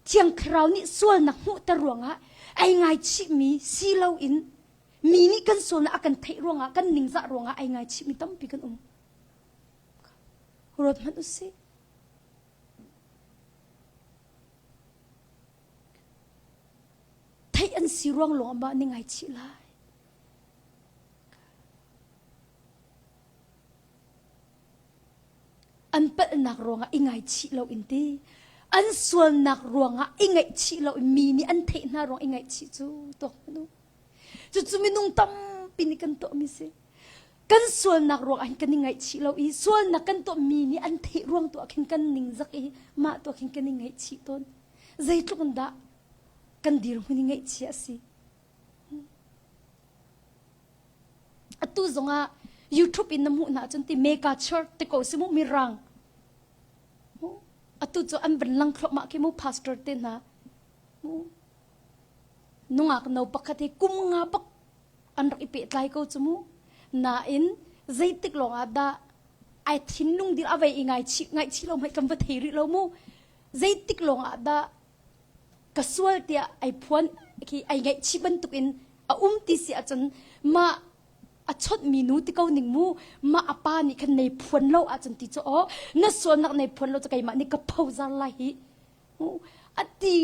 Thiang Thlarau nih sualnak hmuhter ruangah ai ngaichihmi si loin mi nih kan sualnak a kan theih ruangah kan ningzah ruangah ai ngaichihmi tampi kan um. Ruat hmanh usih. Theih an si ruang lawng ah ni ngaichih lai. An palhnak ruangah i ngaichih lo in ti an sualnak ruangah i ngaihchih lo in mi nih an theih hna ruang i ngaihchih cu tuak hmanh u cucu minung tampi nih kan tuahmi si kan sualnak ruangah hin kan i ngaihchih lo i sualnak kan tuah mi nih an theih ruang tu ah khin kan ningzak i mah tu ah khin kan i ngaihchih tawn zeitluk in dah kan dirhmun i ngaihchih a si Atu zongah YouTube in na hmuh hna ahcun ti mega church ti ko si mu mirang. Atu cu an van lang thluahmah khi mu pastor te hna. Nungak no pakhat hi kum nga bak an rak i pehtlai ko cu mu. Nain zeitik lawng ah dah ai thinlung dir a vei i ngaichih ngaihchih lo hmai kan va thei rih lo mu. Zeitik lawng ah dah. ka sual tiah ai phuan khi ai ngaihchih bantukin a um ti si ahcun mah a chawtmi nu ti ko ning mu mah a pa nih khan nei phuan lo ahcun ti cu aw na sualnak nei phuan lo cu keimah nih ka phozar lai hi a ti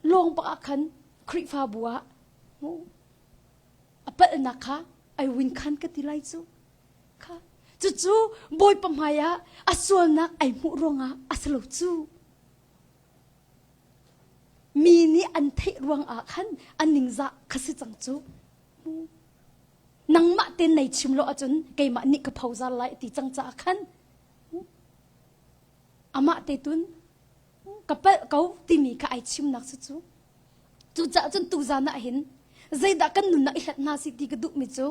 lawng bak ah khan Khrihfabu ah a palhnak kha ai win khan ka ti lai cu kha cucu Bawipa hmai ah a sualnak ai hmuh ruangah a si lo cu mi nih an theih ruangah khan an ningzah kha si cang cu nangmah ten nei chim lo ahcun keimah nih ka phozar lai ti cang caah khan amah te tun ka palh ko timi kha ai chimnak si cu cucaah cun tuzan ah hin zeidah kan nunnak i hlat hna si ti ka duhmi cu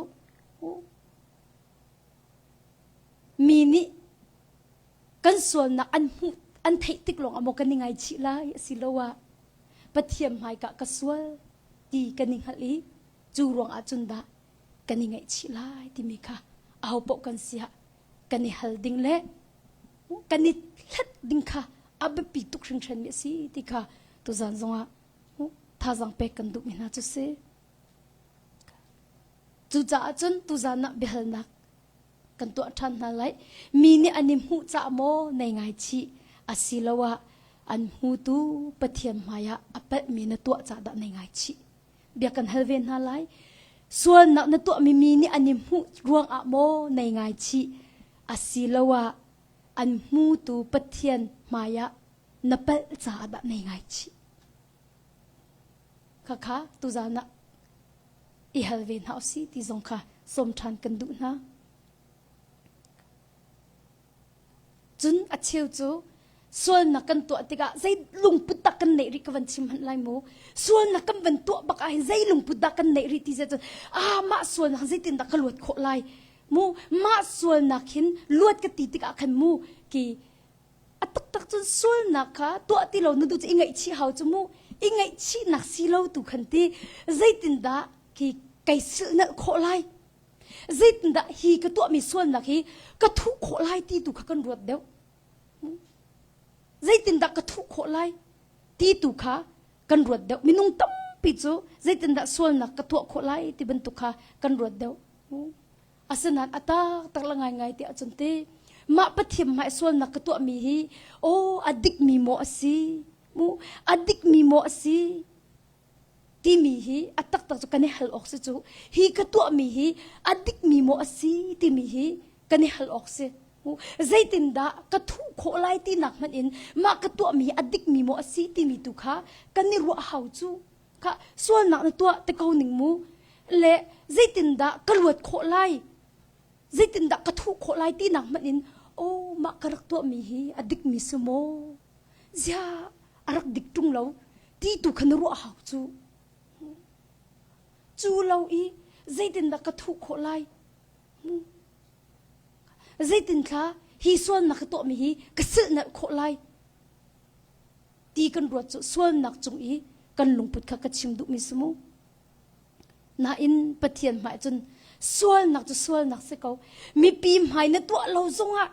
mi nih kan sualnak an hmuh an theih tik lawng ah maw kan i ngaichih lai asiloah Pathian hmaika ka sual ti kan i hngalh i cu ruangah cun dah kan i ngaihchih lai timi kha aho paoh kan si ah kan i hal ding le kan i hlat ding kha a biapi tuk hringhranmi a si ti kha tuzan zongah thazaang pek kan duhmi hna cu si. Cucaah cun tuzan ah biahalnak kan tuah ṭhan hna lai. Mi nih an i hmuh caah maw nei ngaichih asiloah an hmutu Pathian hmaiah a palhmi na tuah caah dah nei ngaichih? Bia kan hal ve hna lai. Sualnak na tuahmi mi nih an i hmuh ruangah maw nei ngaichih asiloah an hmutu Pathian hmaiah na palh caah dah nei ngaichih? Khakha tuzan ah i hal ve hna usih ti zong kha sawm ṭhan kan duh hna. Cun a cheu cu sualnak kan tuah tikah zei lungput dah kan neih rih ka van chim hmanh lai mu. Sualnak kan van tuah bak ah hin zei lungput dah kan neih rih ti cun ah mah sualnak zeitin dah ka luat khawh lai mu mah sualnak hin luat ka ti tikah khan mu ki a taktak cun sualnak kha tuah ti lo na duh cu i ngaihchih hau cu mu i ngaihchihnak si lo tu khan ti zeitindah khi kai silhnalh khawh lai zeitindah hi ka tuahmi sualnak hi ka thuh khawh lai ti tu kha kan ruat deuh zeitindah ka thuh khawh lai ti tu kha kan ruat deuh minung tampi cu zeitindah sualnak ka tuah khawh lai ti bantuk kha kan ruat deuh Asinain a taktak la ngaingai ti ahcun ti mah Pathian hmai sualnak ka tuahmi hi aw a dikmi maw a si mu a dikmi maw a si timi hi a taktak cu kan i hal awk si cu hi ka tuahmi hi a dikmi maw a si timi hi kan i hal awk si zeitindah ka thuh khawh lai tinak hmanh in mah ka tuahmi hi a dikmi maw a si timi tu kha kan i ruah hau cu Kha sualnak na tuah te ko ning mu le zeitindah ka luat khawh lai zeitindah ka thuh khawh lai tinak hmanh in oh mah ka rak tuahmi hi a dikmi si maw zia a rak dik ṭung lo ti tu kha na ruah hau cu cu lo i zeitindah ka thuh khawh lai zeitin thla hi sualnak ka tuahmi hi ka silhnalh khawh lai ti kan ruat cu sualnak cung i kan lungput kha ka chim duhmi si mu. Nain Pathian hmai cun sualnak cu sualnak si ko. Mipi hmai na tuah lo zongah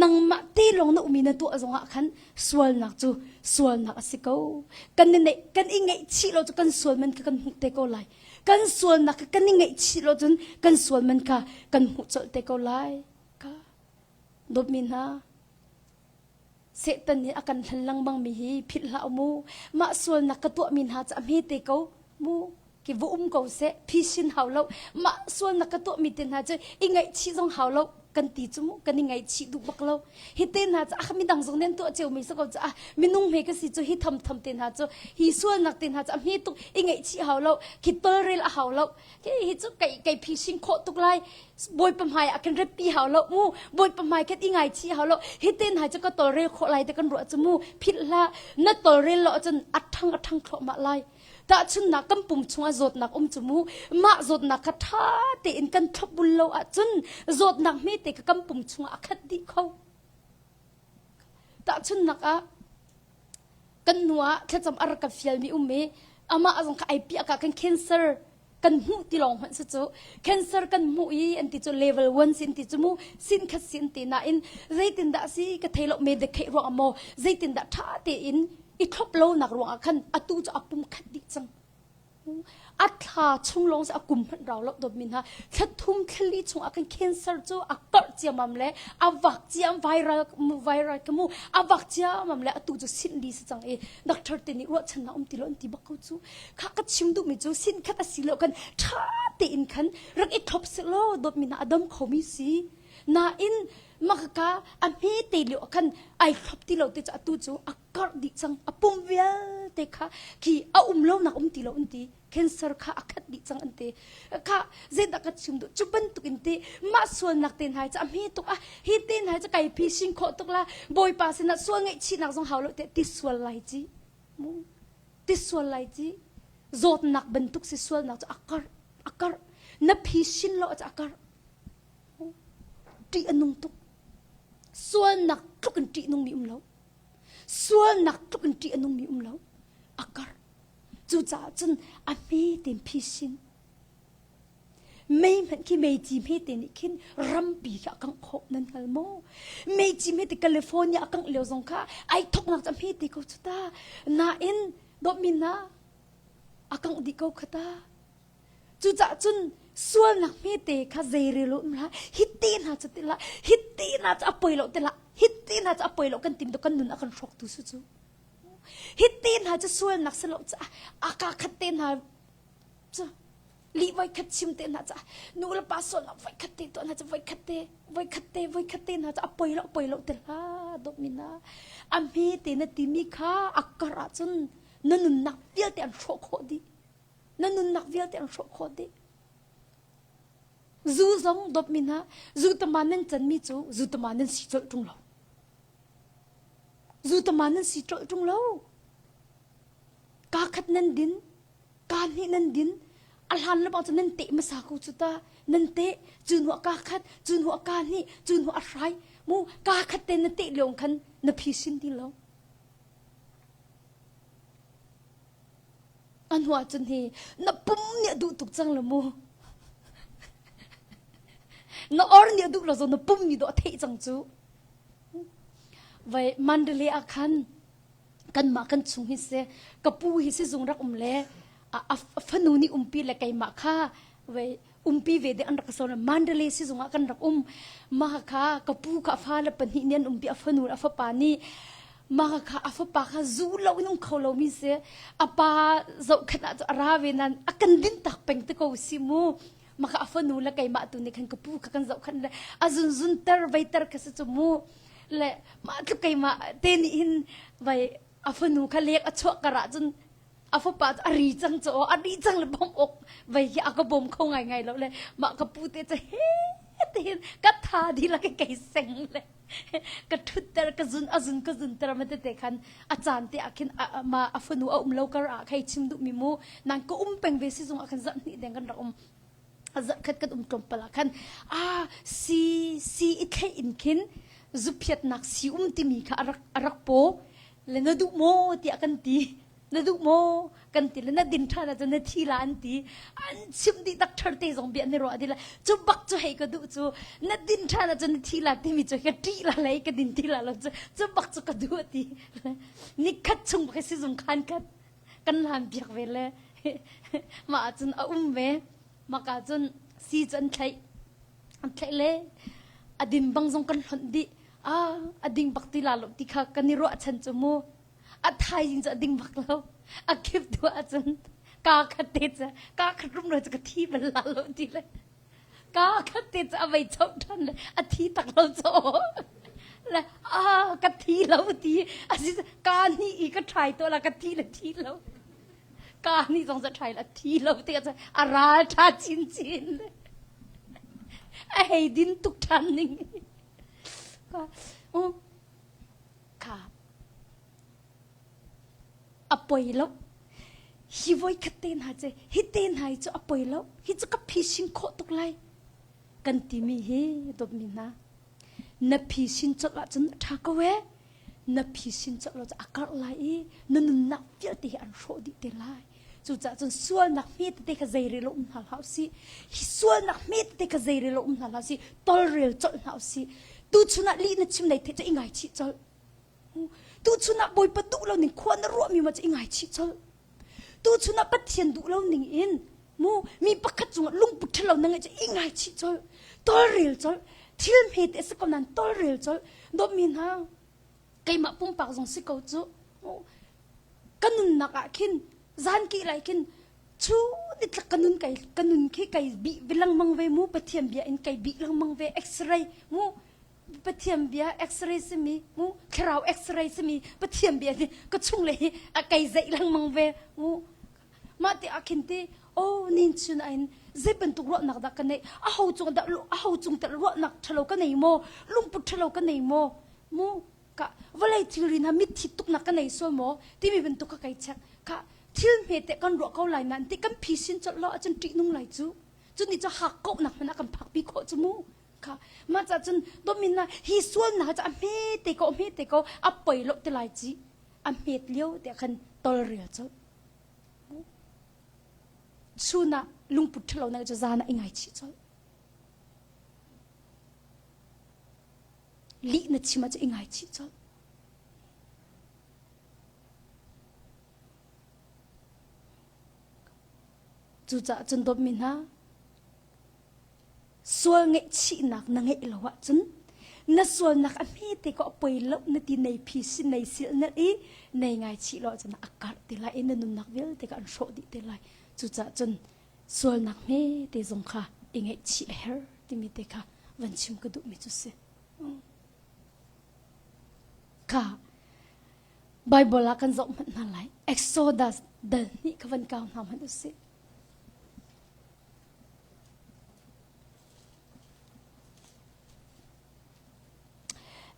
nangmah te lawng na umi na tuah zongah khan sualnak cu sualnak a si ko. Kan i neih kan i ngaihchih lo cu kan sual man kha kan hmuh te ko lai. Kan sualnak kha kan i ngaihchih lo cun kan sual man kha kan hmuh colh te ko lai. Ka dawtmi hna Satan nih a kan hlen lengmang mi hi philh hlah u mu. Mah sualnak ka tuahmi hna cu a hmete ko mu. Ki va um ko seh, phisin hau lo. Mah sualnak ka tuahmi te hna cu i ngaihchih zong hau lo kan ti cu mu. Kan i ngaihchih duh bak lo. Hi te hna cu ah midang zong nih an tuah cio mi si ko cu ah minung hme ka si cu hi tham tham te hna cu hi sualnak te hna cu a hme tuk i ngaihchih hau lo. Khi tolrel a hau lo. Hi cu kei kei phisin khawh tuk lai. Bawipa hmai ah kan retpi hau lo mu Bawipa hmai khat i ngaichih hau lo hi ten hai cu ka tolrel khawh lai te kan ruah cu mu philh hlah na tolrel lo ahcun a ṭhang a ṭhang thluahmah lai tahchunnak kan pum chungah zawtnak um cu mu mah zawtnak kha ṭha tein kan thlopbul lo ahcun zawtnak hmete kha kan pum chungah a khat dih kho tahchunnak ah kan hnu ah thlacam a rak ka fialmi um i amah zong kha ai piah ka kan cancer kan hmuh ti lawng hmanh si cu cancer kan hmuh i an ti cu level 1 sin ti cu mu sin khat sin ti nain zeitindah si ka thei lo me de kheih ruang maw zeitindah tha tein. I thlop lonak ruangah khan atu cu a pum khat dih cang. A thla chung lawng a kum hmanh rau lo dawt mi hna thla thum thlali chung ah khan cancer cu a karh ciamam le a vak ciam viral viral ka mu a vak ciamam le atu cu sin li si cang i doctor te nih ruahchannak um ti lo an ti bak ko cu kha ka chim duh mi cu sin khat a si lo khan tha tein khan rak i thlop si law dawt mi hna a dam kho mi si nain makaka a hme te lio khan ai thlop ti lo te cu atu cu a karh dih cang a pum vialte kha khi a um lo nak um ti lo an ti cancer kha a khat dih cang an ti kha zeidah ka chim duh cu bantuk in ti mah sualnak te hna cu a hme tuk ah hi te hna cu kai phi sing khawh tuk la bawipa sinah sual ngaihchihnak zong hau lo te ti sual lai ci mu ti sual lai ci zawtnak bantuk si sualnak cu a karh a karh na phi sin lo a karh ṭih a nung tuk sualnak tluk in ṭih nungmi um lo Sualnak tluk in ṭih a nungmi um lo. A karh. Cucaah cun a hme tein phisin. Mei hmanh khi meici hmete nih khin rampi khi a kangh khawh nan hngal maw? Meici hmete California a kangh lio zong kha ai thoknak cu a hmete ko cu ta. Nain dawtmi hna a kangh dih ko kha ta. Cucaah cun sualnak hmete kha zeirel um hlah hi te hna cu ti lah hi te hna cu a poi lo ti lah hi te hna cu a poi lo kan tim to kan nun a kan hrawktu su cu hi te hna cu sualnak si lo caah a ka khat te hna cu lih voi khat chim te hna caah nu le pa sualnak voi khat te tuah hna cu voi khat te voi khat te voi khat te hna cu a poi lo poi lo ti hlah dawtmi na a hme te na timi kha a kar ahcun na nunnak vialte an hrawh khawh dih Na nunnak vialte an hrawh khawh dih. Zu zong dawtmi hna, zu tama nan canmi cu zu tama nan si colh ṭung lo. Zu tama nan si colh ṭung lo. Kaa khat nan din, kaa hnih nan din, a hlan le bang cu nan teh hmasa ko cu ta. Nan teh, cu hnu ah kaa khat, cu hnu ah kaa hnih, cu hnu ah hrai. Mu kaa khat te na teh lio khan na phisin ti lo. A hnuah cun hi na pum nih a duh tuk cang lo mu. Na or nih a duh lo zong na pum nih dawh a theih cang cu. Vai Mandalay ah khan kanmah kan chung hi si ka pu hi sizung rak um le a fanu nih umpi le keimah kha vai umpi ve ding an rak so Mandalay sizung ah kan rak um mah kha ka pu kha a fale pahnih nih an umpi a fanu le a fapa nih mah kha a fapa kha zu lo in um kho lo mi si a pa zohkhenh ah cu a ra ve nan a kan din tak peng te ko si mu mah kha a fanu le keimah tu nih khan ka pu kha kan zohkhenh le a zunzun ter vei ter kha si cu mu le mah tluk keimah te nih hin vai a fanu kha lek a chuah kar ah cun a fapa cu a ri cang cu a ri cang le bawmh awk vei hi a ka bawm kho ngai ngai lo le mah ka pu te cu he te ka tha dila ke kei seng le ka thutter ka zun a zun ka zun ter ma te te khan a caan te ah khin ma a fanu a um lo kar ah khai chim duh mi mu nang ka um peng ve si zung ah khan zarh hnih deng kan rak um zarh khat kan um tlawmpal ah khan a si si i thlei in khin zuphiatnak si um timi kha a rak a rak po le na duh maw tiah kan ti na duh maw kan ti le na din ṭhan ahcun na thi la an ti an chimh dih tak ṭher te zong bia an i ruah dih la cu bak cu hei ka duh cu na din ṭhan ahcun na thi la timi cu ka ṭih la lei ka din ti la lo cu cu bak cu ka duh ti nikhat chung bak sizung khan khat kan hlan piak ve le mah ahcun a um ve maka cun si cu an thlaih an thlaih le a din bang zong kan hlonh dih ah a ding bak ti la lo ti kha kan i ruahchan cu mu a thaizing cu a ding bak lo a kip tu ahcun kaa khat te cu kaa khat rum lo cu ka thi bal la lo ti le kaa khat te cu a vei choh ṭhan le a thi tak lo cu le a ka thi lo ti asi kaa hnih i ka ṭhai to la ka thi le thi lo kaa hnih zong cu ṭhai la thi lo ti a a ral ṭha chinchin le a hei din tuk ṭhan ning Kha a poi lo. Hi voi khat te hna cu hi te hna hi cu a poi lo. Hi cu ka phisin khawh tuk lai. Kan timi hi dawtmi hna. Na phisin colh ahcun a ṭha ko ee. Na phisin colh lo cu a karh lai i na nunnak vialte hi an hrawh dih te lai. Cucaah cun sualnak hme tete kha zeirel um hna hlah usih. Hi sualnak hme tete kha zeirel um hna hlah usih. Tolrel colh hna usih. Tuchun ah lih na chim nei the cu i ngaichih colh. Tuchun ah Bawipa duh lo ning khua na ruahmi ma cu i ngaichih colh. Tuchun ah Pathian duh lo ning in mu mi pakhat cungah lungput ṭhalo na ngeih cu i ngaichih colh. Tawlrel colh. Thil hmete a si ko nain tawlrel colh. Dawtmi hna, keimah pumpak zong si ko cu. Ka nunnak ah khin zan kih lai khin chu nitlak ka nun kai ka nun khi kai bih lengmang ve mu Pathian bia in kai bih lengmang ve x-ray mu Pathian bia x-ray simi mu thlarau x-ray simi Pathian bia nih ka chung le hi a kai zeih lengmang ve mu mah ti ah khin ti oh nin chun ain zei bantuk ruahnak dah ka neih a ho cung dah a ho cung tel ruahnak ṭhalo ka nei maw lungput ṭhalo ka nei maw mu ka vawlei thilri hna mitthi tuknak ka nei sual maw timi bantuk ka kai check ka thil hme te kan ruah ko lai nain ti kan phisin colh lo ahcun ṭihnung lai cu cu nih cu hak kohnak hmanh a kan phakpi khawh cu mu kha mah ca cun domin na hi sualnak cu a hme te ko hme te ko a poi lo te lai ci a hmet lio te khan tolrel colh chun ah lungput ṭhalo na cu zan ah i ngaichih colh lih na chim ah cu i ngaichih colh cucaah cun dawtmi hna Sual ngaihchihnak na ngeih lo ahcun na sualnak a hmete ko a poi lo na ti nei phi si nei sil nalh i nei ngaichih lo ahcun a karh te lai i na nunnak vialte kha an hrawh dih te lai. Cucaah cun sualnak hmete zong kha i ngaihchih a herh timi te kha van chim ka duhmi cu si. Kha Bible ah kan zoh hmanh hna lai. Exodus dal hnih kha van kau hna hmanh usih.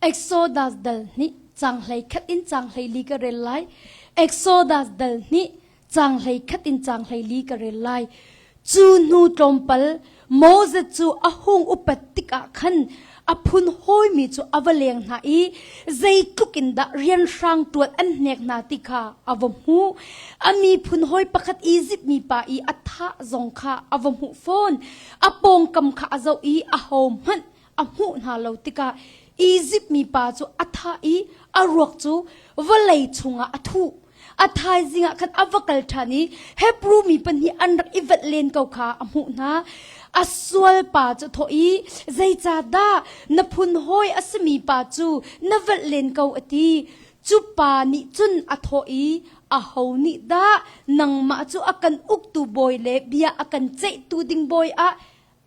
Exodus dal hnih cang hlei khat in cang hlei li ka rel lai. Exodus dal hnih cang hlei khat in cang hlei li ka rel lai. Cu hnu tlawmpal Moses cu a hung upat tikah khan a phun hawimi cu a va leng hna i zeitluk in dah rianhrang ṭuan an hnek hna ti kha a va hmuh. A miphun hawi pakhat Izipt mipa i a thah zong kha a va hmuh fawn. A pawngkam kha a zoh i ahohmanh a hmuh hna lo tikah Izipt mipa cu a thah i a ruak cu vawlei chungah a thuh. A thaizing ah khan a va kal ṭhan i Hebru mi pahnih an rak i velh len ko kha a hmuh hna. A sual pa cu a thawh i, Zeicahdah na phun hawi a simi pa cu na velh len ko a ti. Cu pa nih cun a thawh i, Aho nih dah nangmah cu a kan uktu bawi le bia a kan ceihtu ding bawi ah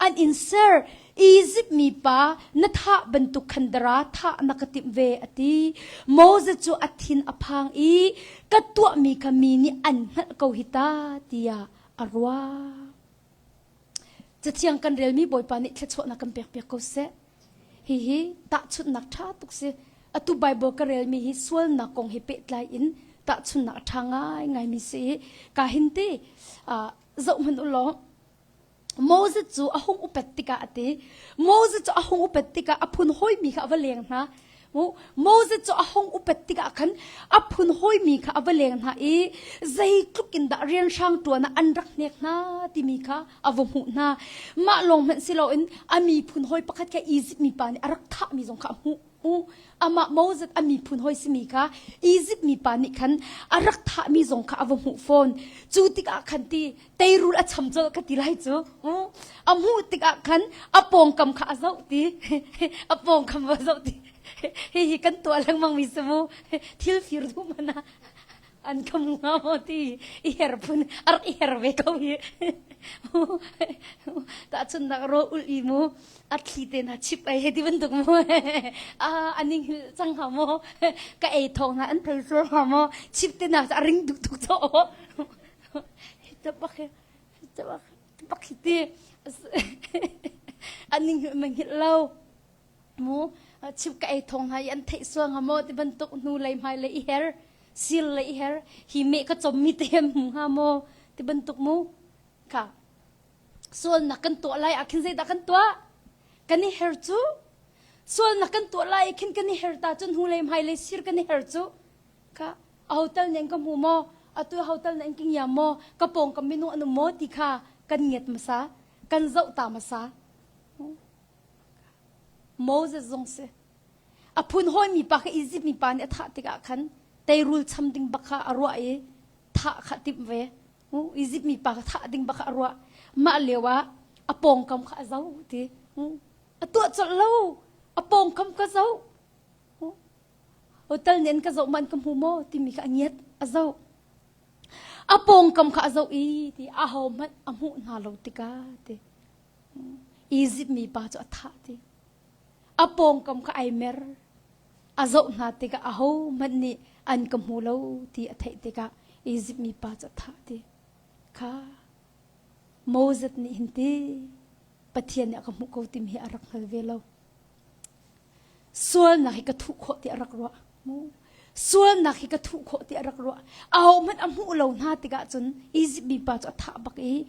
an in ser Izipt mi pa na thah bantuk khan dara thah na ka timh ve a ti Moses cu a thin a phang i ka tuahmi kha mi nih an hngalh ko hi ta tiah a ruah Cathiang kan relmi Bawipa nih thluachuahnak kan pekpiak ko seh. Hihi tahchunhnak ṭha tuk si. Atu Bible ka relmi hi sualnak kong he pehtlai in tahchunhnak a ṭha ngaingaimi si i ka hin ti zoh hmanh u law Moses cu a hung upat tikah a ti. Moses cu a hung upat tikah a phun hawimi kha a va leng hna. Moses cu a hung upat tikah khan a phun hawimi kha a va leng hna i zeitluk in dah rianhrang ṭuan ah an rak hnek hna timi kha a va hmuh hna. Mah lawng hmanh si loin a miphun hawi pakhat kha Izipt mipa nih a rak thahmi zong kha a hmuh. Amah Moses a miphun hawi simi kha Izipt mipa nih khan a rak thahmi zong kha a va hmuh fawn. Cu tikah khan ti teirul a cham colh ka ti lai cu a hmuh tikah khan a pawngkam kha a zoh ti a pawngkam va zoh ti hihi kan tuah lengmang mi si mu thil fir duh mana an ka mu nga maw ti i her phun a rak i her ve ko hi tahchun nak ro ul i mu a thli te na chip ai he ti bantuk mu a aning hil cang ha mo ka ei thong na an thei sur ha mo chip te na a ring duk tuk cho Tabak tabak tabak ti an ning mang hil lo mu chim ka ei thong hna i an theih suang ha maw ti bantuk hnu lei hmai lei i her sil lei i her hi me ka chom mi te hem hnga maw ti bantuk mu kha sualnak kan tuah lai ah khin zeidah kan tuah kan i her cu sualnak kan tuah lai khin kan i her ta cun hnu lei hmai lei sir kan i her cu Kha hotel nen ka hmu maw? Atu hotel nen ka ngiam maw? Ka pawngkam minung an um maw ti kha kan ngiat hmasa, kan zoh ta hmasa. Moses zong si. A phun hawimi pa kha Izipt mipa nih a thah tikah khan teirul cham ding bak kha a ruah i thah kha timh ve. Izipt mipa kha thah ding bak kha a ruah. Mah lio ah a pawngkam kha a zoh ti. A tuah colh lo. A pawngkam ka zoh. Hotel nih an ka zoh ma an ka hmu maw timi kha a ngiat a zoh. A pawngkam kha a zoh i ti aho hmanh a hmuh hna lo tikah ti. Izipt mipa cu a thah ti. A pawngkam kha ai mer. A zoh hna tikah aho hmanh nih an ka hmu lo ti a theih tikah Izipt mipa cu a thah ti. Kha Moses nih hin ti Pathian nih a ka hmuh ko timi hi a rak hngal ve lo. Sualnak hi ka thuh khawh ti a rak ruah. Sualnak hi ka thuh khawh ti a rak ruah. Ahohmanh a hmuh lo hna tikah cun Izipt mipa cu a thah bak i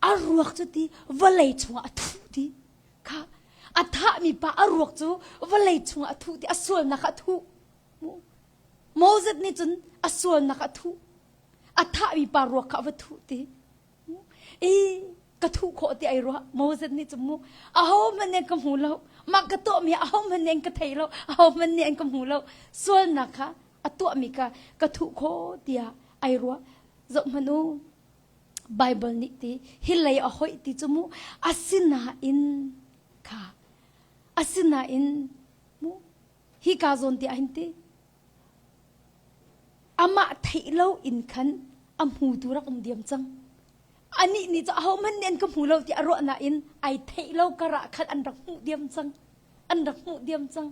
a ruak cu ti vawlei chungah a thuh ti. Kha a thahmi pa a ruak cu vawlei chungah a thuh ti a sualnak a thuh. Moses nih cun a sualnak a thuh. A thahmi pa ruak kha a va thuh ti. I ka thuh khawh ti ai ruah Moses nih cu mu aho hmanh nih an ka hmu lo mah ka tuahmi aho hmanh nih an ka thei lo aho hmanh nih an ka hmu lo sualnak kha a tuahmi kha ka thuh khawh tiah ai ruah zoh hmanh u Bible nih ti hi lei a hoih ti cu mu asinain kha asinain mu hi ka zawn ti ah hin ti Amah theih lo in khan a hmutu rak um diam cang. Anih nih cu ahohmanh nih an ka hmu lo ti a ruah nain ai theih lo karah khan an rak hmuh diam cang. An rak hmuh diam cang.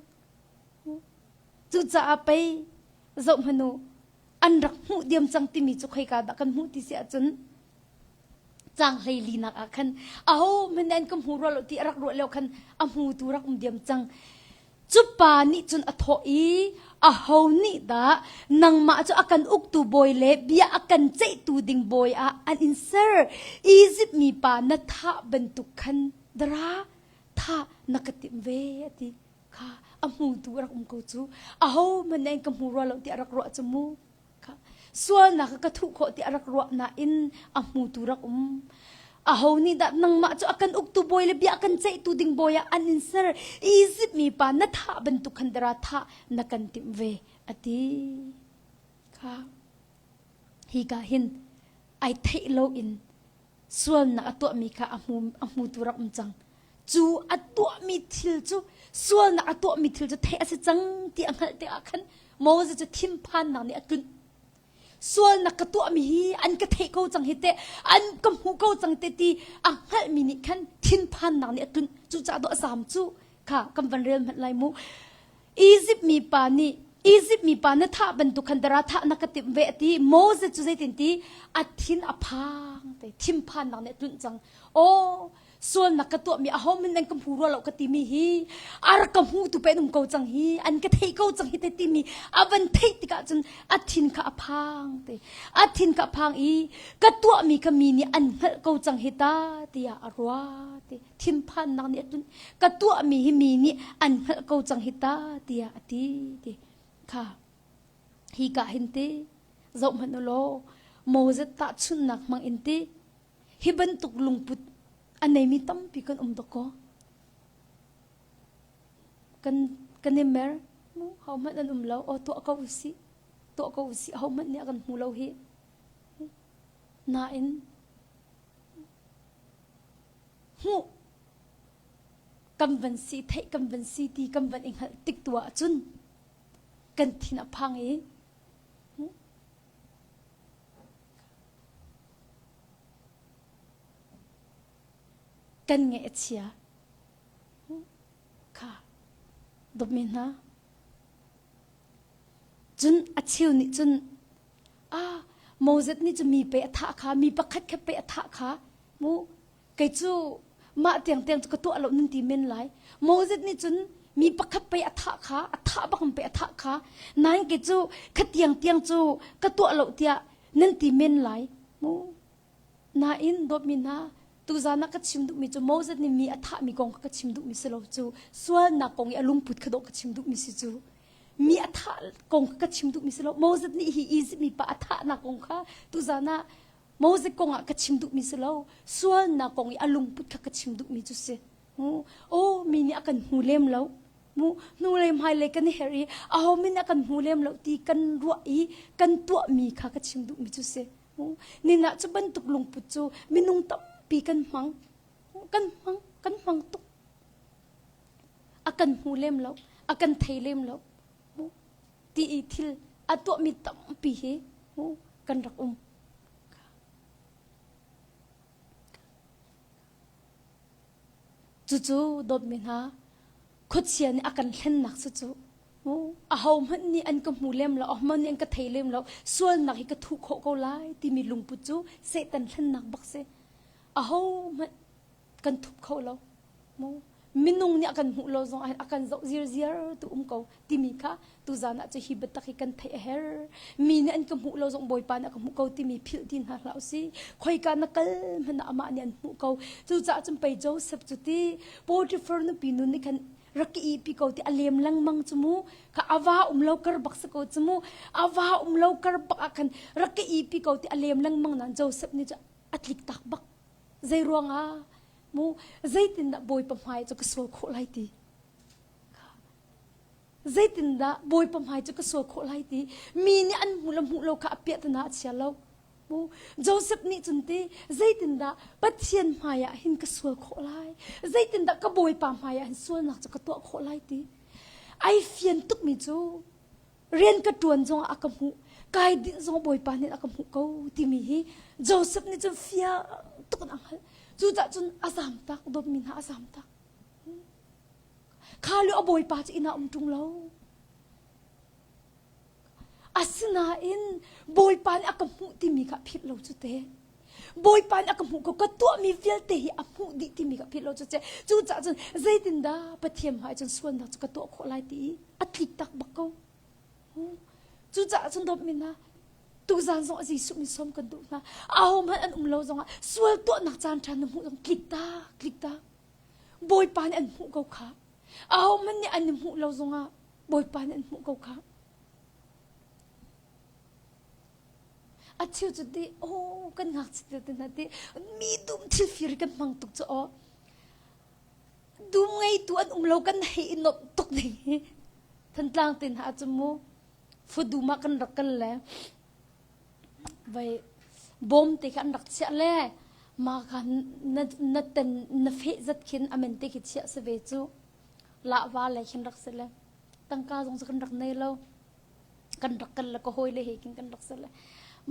Cucaah pei zoh hmanh u an rak hmuh diam cang timi cu khoika dah kan hmuh ti si ahcun caang hleilinak ah khan ahohmanh nih an ka hmu rua lo ti a rak ruah lio khan a hmutu rak um diam cang. Cu pa nih cun a thawh i, Aho nih dah nangmah cu a kan uktu bawi le bia a kan ceihtu ding bawi ah an in ser? Izipt mipa na thah bantuk khan dara thah na ka timh ve, a ti. Kha a hmutu a rak um ko cu. Ahohmanh nih an ka hmu rua lo ti a rak ruah cu mu. Kha sualnak ka thuh khawh ti a rak ruah nain a hmutu rak um. Aho nih dah nangmah cu a kan uktu bawi le bia a kan ceihtu ding bawi ah an in ser? Izipt mi pa na thah bantuk khan dara thah na kan timh ve a ti. Kha hi ka hin ai theih lo in sualnak a tuahmi kha a hmu a hmutu rak um cang. Cu a tuahmi thil cu sualnak a tuahmi thil cu theih a si cang ti a hngalh tikah khan Moses cu thinphannak nih a tlunh. Sualnak ka tuahmi hi an ka theih ko cang hi teh, an ka hmuh ko cang te ti a hngalhmi nih khan thinphannak nih a tlunh. Cucaah dawh a zaam cu kha kan van rel hmanh lai mu. Izipt mi pa nih Izipt mi pa na thah bantuk khan dara thah na ka timh ve a ti. Moses cu zeitin ti a thin a phang te thinphannak nih a tlunh cang. Aw sualnak ka tuahmi aho min an ka hmu rua lo ka timi hi a rak ka hmutu pe an um ko cang hi an ka theih ko cang hi te timi a van theih tikah cun a thin kha a phang te a thin kha a phang i ka tuahmi kha mi nih an hngalh ko cang hi ta tiah a ruah ti thinphannak nih a tun ka tuahmi hi mi nih an hngalh ko cang hi ta tiah a ti ti kha hi ka hin ti zoh hmanh u law Moses tahchunhnak hmang in ti Hi bantuk lungput a neimi tampi kan um dawkaw. Kan kan i mer mu ho hmanh an um lo aw tuah ko usih tuah ko usih ho hmanh nih a kan hmu lo hi. Nain hmuh kan van si theih kan van si ti kan van i hngalh tik tu ahcun kan thin a phang i Kan ngaih a chia. Kha dawtmi hna. Cun a cheu nih cun ah Moses nih cu mi pe a thah kha mi pakhat khat pe a thah kha mu kei cu mah tiang tiang cu ka tuah lo nan ti men lai Moses nih cun mi pakhat pei a thah kha a thah bak pei a thah kha nain kei cu kha tiang tiang cu ka tuah lo tiah nan ti men lai mu nain dawtmi hna tuzan ah ka chim duhmi cu Moses nih mi a thahmi kong ka chim duhmi si lo cu sualnak kong i a lungput kha dawh ka chim duhmi si cu mi a thah kong ka chim duhmi si lo Moses nih hi Egypt mi pa a thahnak kong kha tuzan ah Moses kong ah ka chim duhmi si lo sualnak kong i a lungput kha ka chim duhmi cu si aw mi nih a kan hmu lem lo. Mu hnulei hmailei kan i her i aho min a kan hmu lem lo ti kan ruah i kan tuahmi kha ka chim duhmi cu si. Nin ah cu bantuk lungput cu minung tampi kan hmang. Kan hmang, kan hmang tuk. A kan hmu lem lo, a kan thei lem lo. Ti i thil a tuahmi tampi hi kan rak um. Cucu dawtmi hna, khuachia nih a kan hlennak cucu ahohmanh nih an ka hmu lem lo, ahohmanh nih an ka thei lem lo, sualnak hi ka thuh khawh ko lai timi lungput cu Satan hlennak bak si. Ahohmanh kan thup kho lo. Minung nih a kan hmuh lo zong ah a kan zoh zirziar tu um ko timi kha tuzan ah cu hi biatak hi kan theih a herh. Mi nih an ka hmuh lo zong Bawipa nih a ka hmuh ko timi philh ti hna hlah usih. Khoika na kal hmanh ah amah nih an hmuh ko. Cucaah cun pei Joseph cu ti Potiphar nupi nu nih khan rak i pi ko ti a lem lengmang cu mu kha ava um lo kar bak si ko cu mu ava um lo kar bak ah khan rak i pi ko ti a lem lengmang nan Joseph nih cu a tlik tak bak zei ruangah mu zeitindah Bawipa hmai cu ka sual khawh lai ti zeitindah Bawipa hmai cu ka sual khawh lai ti mi nih an hmu le hmuh lo kha a piahtana a chia lo mu Joseph nih cun ti zeitindah Pathian hmai ah hin ka sual khawh lai zeitindah ka Bawipa hmai ah hin sualnak cu ka tuah khawh lai ti ai fian tukmi cu rian ka ṭuan zongah a ka hmuh kai dinh zong Bawipa nih a ka hmuh ko timi hi Joseph nih cun fiang tuk in a hngalh cucaah cun a zam tak dawtmi hna a zam tak kha lio a Bawipa cu inn ah um ṭung lo asinain Bawipa nih a ka hmuh timi kha philh lo cu te Bawipa nih a ka hmuh ko ka tuahmi vialte hi a hmuh dih timi kha philh lo cu cucaah cun zeitindah Pathian hmai cun sualnak cu ka tuah khawh lai ti i a tlik tak bak ko. Cucaah cun dawtmi hna, tuzan zong a Jesuh min sawm kan duh hna. Ahohmanh an um lo zongah sual tuahnak caan ṭha na hmuh zong tlik tak, tlik tak. Bawipa nih an hmuh ko kha. Ahohmanh nih an i hmuh lo zongah Bawipa nih an hmuh ko kha. A cheu cu ti, oh kan ngakchia te hna ti, mi dum thil fir kan hmang tuk cu aw. Dum ngeitu an um lo kan hei i nuamh tuk ding hi. Thantlang te hna cu mu fudum ah kan rak kal le vai bawm te kha an rak chiah le ma kha na na ten na feh zat khin amen te khi chiah si ve cu lahva le khin rak si le tangka zong cu kan rak nei lo kan rak kal le ka hawi le he khin kan rak si le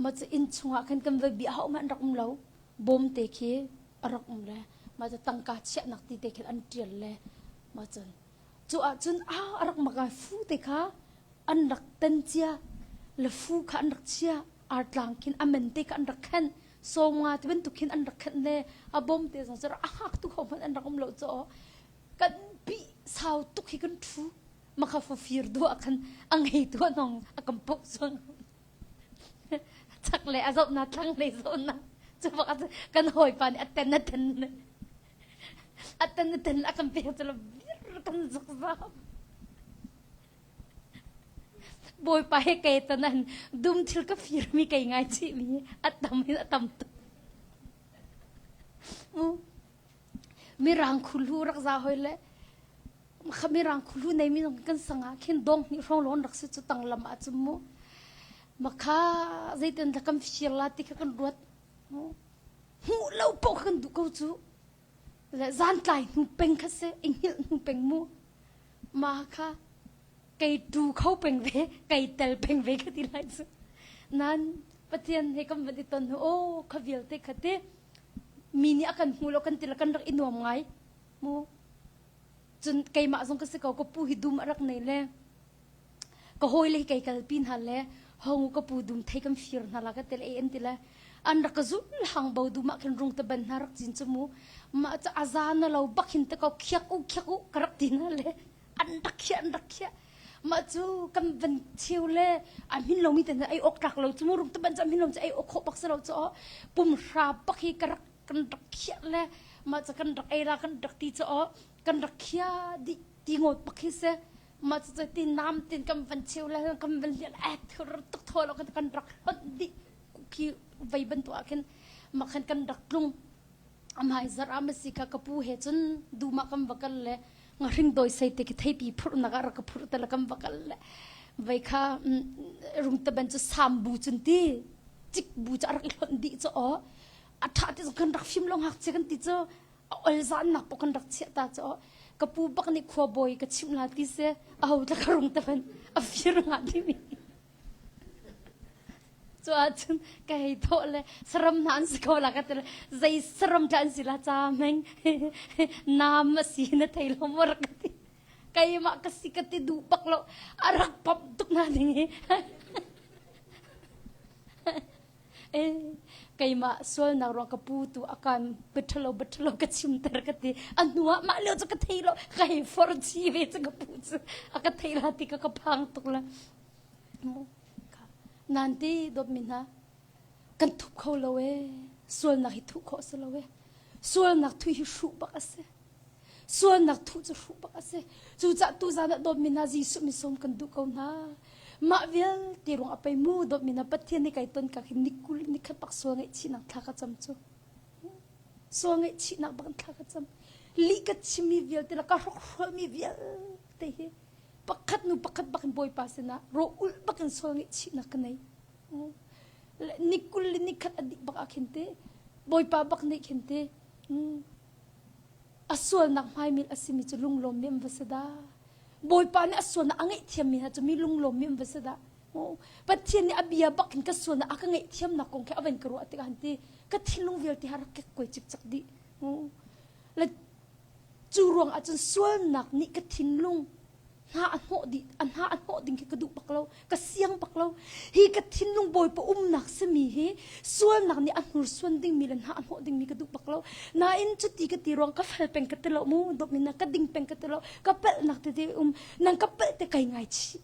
ma cu inn chungah khan kan va bia hau man rak um lo bawm te khi a rak um le mah cu tangka chiahnak ti te khin an ṭial le mah cun cu ahcun a a rak mak ngai fu te kha an rak tan cia le fu kha an rak chia artlang khin a men te kha an rak khenh sawmnga ti bantuk khin an rak khenh le a bawm te zong cu a hak tu kho hmanh an rak um lo cu kan bi sau tuk hi kan ṭhu makha fu fir duah khan a ngei tu nong a kan poh chuang chak le a zohna thlang lei zohna cu bak kan hawipa nih a ten a ten a ten a ten a kan pek cu vir kan zuk zam bawipa he kei tanan dum thil ka fir mi kei ngai chih mi a tam in a tam tuk mirang khulu rak za hoi le Mirang khulu neimi zong kan sang ah khin dong hnih hrawng lawng rak si cu tanglam ah cun mu makha zeitin dah kan fir la ti kha kan ruat hmuh lo paoh kha kan duh ko cu le zan tlai hnu peng kha si i hngilh hnu peng mu ma kha kei tu kho peng ve kei tel peng ve ka ti lai cu nan pathian he kan van i ton hnu o kha vialte kha ti mi nih a kan hmu lo kan ti la kan rak i nuam ngai mu Cun keimah zong ka si ko, ka pu hi dum a rak nei le ka hawile hi kei kalpi hna le hong ka pu dum thei kan fir hna la ka ti le an ti le an rak ka zul hang bo dum ah khin rung te ban hna rak cin cu mu mah cu aza na lo bak hin te ko khiak u khiak u ka rak ti hna le an rak khiah an rak khiah mah cu kan van cheu le a hmin lomi te hna ei awk tlak lo cu mu rung te ban cu a hmin lo cu ei awk khawh bak si lo cu pum hra bak hi ka rak kan rak khiah le mah cu kan rak ei la kan rak ti cu aw kan rak khia dih ti ngawt bak hi si mah cu ti nam tin kan van cheu le kan van lian eh thur tuk thaw lo kan rak hlonh dih khi vei bantuk ah khin mah khan kan rak tlung amai zar ah masi kha ka pu he cun duma kan va kal le. Ngahring dawi sei te khi theipi phurhnak ah rak ka phurh te la kan va kal le vei kha rungtaban cu sambu cun ti cik bu cu a rak i hlonh dih cu aw a ṭha ti zong kan rak fim lo ngakchia kan ti cu a ol zannak pawh kan rak chiah ta cu aw ka pu bak nih khua bawi ka chimh la ti si aho tla ka rungtaban a fir nga timi Cu ahcun ka hei thawh le saram hna an si ko la ka ti le zei saram dah an si la ca meng nam a si na thei lo maw rak ka ti. Keimah ka si ka ti duh bak lo a rak pamh tuk na ding hi. Eh, keimah sualnak ruang ka pu tu a kan biaṭhalo biaṭhalo ka chimter ka ti. A hnu ah mah lio cu ka thei lo ka hei forh chi ve cu ka pu cu a ka thei la ti ka ka phang tuk la. Nan ti dawtmi hna kan thup kho lo ee sualnak hi thuh khawh si lo ee sualnak thuh hi hruh bak a si sualnak thuh cu hruh bak a si cucaah tuzan ah dawtmi hna Jesuh misawm kan duh ko hna mah vialte ruang a pei mu dawtmi hna Pathian nih kai ton ka khi nikul nikhat bak sual ngaihchihnak thla ka cam cu sual ngaihchihnak bak in thla ka cam lih ka chimmi vialte le ka hrokhrolmi vialte hi pakhat nu pakhat bak in Bawipa sinah ro ulh bak in sual ngaihchihnak ka nei. Ni kul le ni khat a dih bak ah khin te Bawipa bak nih khin te a sualnak hmaimil a simi cu lunglawmmi an va si dah. Bawipa nih a sualnak a ngaihthiammi hna cu mi lunglawmmi an va si dah. Pathian nih a bia bak in ka sualnak a ka ngaihthiamnak kong khi a van ka ruah tikah han ti ka thinlung vialte ha rak kekkuai cikcek dih. Le Cu ruang ahcun sualnak nih ka thinlung hna a hnawh dih a hna a hnawh ding khi ka duh bak lo ka siang bak lo hi ka thinlung bawipa umnak simi hi sualnak nih a hnursuan dingmi le hna a hnawh dingmi ka duh bak lo nain cuti ka ti ruang ka fel peng ka ti lo mu dawtmi na ka ding peng ka ti lo ka pelhnak tete um nang ka pelh te kai ngai chih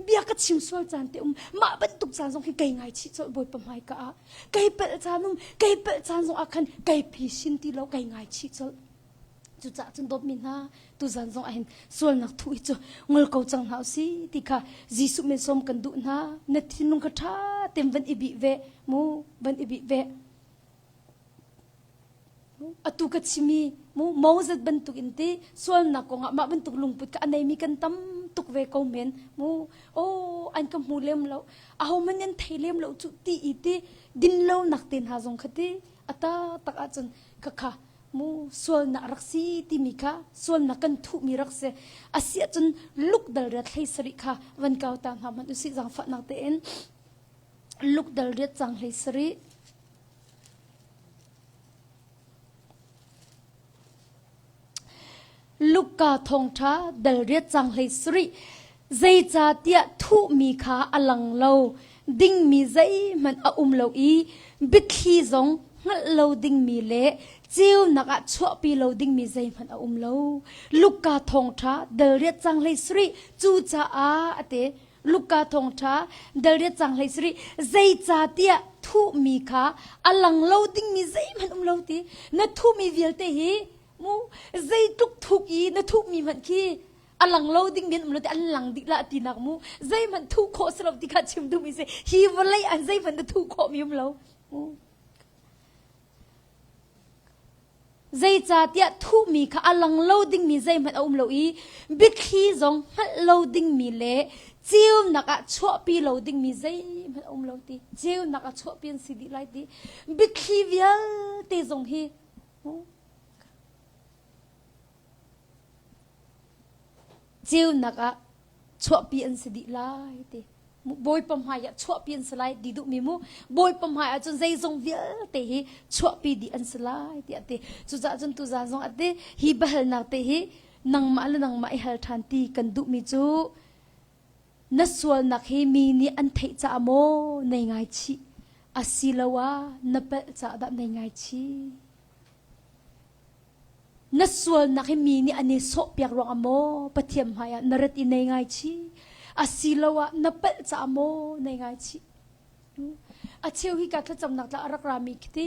bia ka chim sual caan te um mah bantuk caan zong hi kei ngai chih colh bawipa hmai ka ah kei pelh caan um kei pelh caan zong ah khan kei phisin ti lo kei ngai chih colh cucaah cun dawtmi hna tuzan zong ah hin sualnak thu hi cu ngol ko cang hna usi ti kha Jesuh min sawm kan duh hna na thinlung kha ṭha tein van i bih ve mu van i bih ve Atu ka chimi mu Moses bantuk in ti sualnak kongah mah bantuk lungput ka a neimi kan tam tuk ve ko men mu oh an ka hmu lem lo aho man an thei lem lo cu ti i ti din lo nak te hna zong kha ti ata tak ahcun kha kha mu sualnak rak si timi kha sualnak kan thuhmi rak si asi ahcun luk dal riat hlei sarih kha van kau ta hna hmanh usih zaangfahnak tein luk dal riat cang hlei sarih Luka thawngṭha dal riat cang hlei sarih zeicahtiah thuhmi kha a lang lo dingmi zeihmanh a um lo i biathli zong hngalh lo dingmi le ceunak ah chuahpi lo dingmi zeihmanh a um lo. Luka thawngṭha dal riat cang hlei sarih cucaah a ti Luka thawngṭha dalriat cang hlei sarih zeicahtiah thuhmi kha a lang lo dingmi zeihmanh um lo ti na thuhmi vialte hi mu zeitluk thuk i na thuhmi hmanh khi a lang lo ding men um lo ti an lang dih lah tinak mu zeihmanh thuh khawh si lo ti kha chim duhmi si hi vawlei an zeihmanh na thuh khawhmi um lo mu Zeicahtiah thuhmi kha a lang lo dingmi zeihmanh a um lo i biathli zong hngalh lo dingmi le ceunak ah chuahpi lo dingmi zeihmanh a um lo ti. Ceunak ah chuahpi an si dih lai ti. Biathli vialte zong hi ceunak ah chuahpi an si dih lai ti. Bawipa hmai ah chuahpi an si lai ti duhmi mu Bawipa hmai ah cun zeizong vialte hi chuahpi dih an si lai tiah ti cucaah cun tuzaan zong a ti hi biahalnak te hi nangmah le nangmah i hal ṭhan ti kan duhmi cu na sualnak hi mi nih an theih caah maw nei ngaichih asiloah na palh caah dah nei ngaichih Na sualnak hi mi nih an i sawhpiak ruangah maw Pathian hmaiah na rat i nei ngaichih? Asiloah na palh caah maw nei ngaichih? A cheu hi ka thlacamnak tla a rak rami khi ti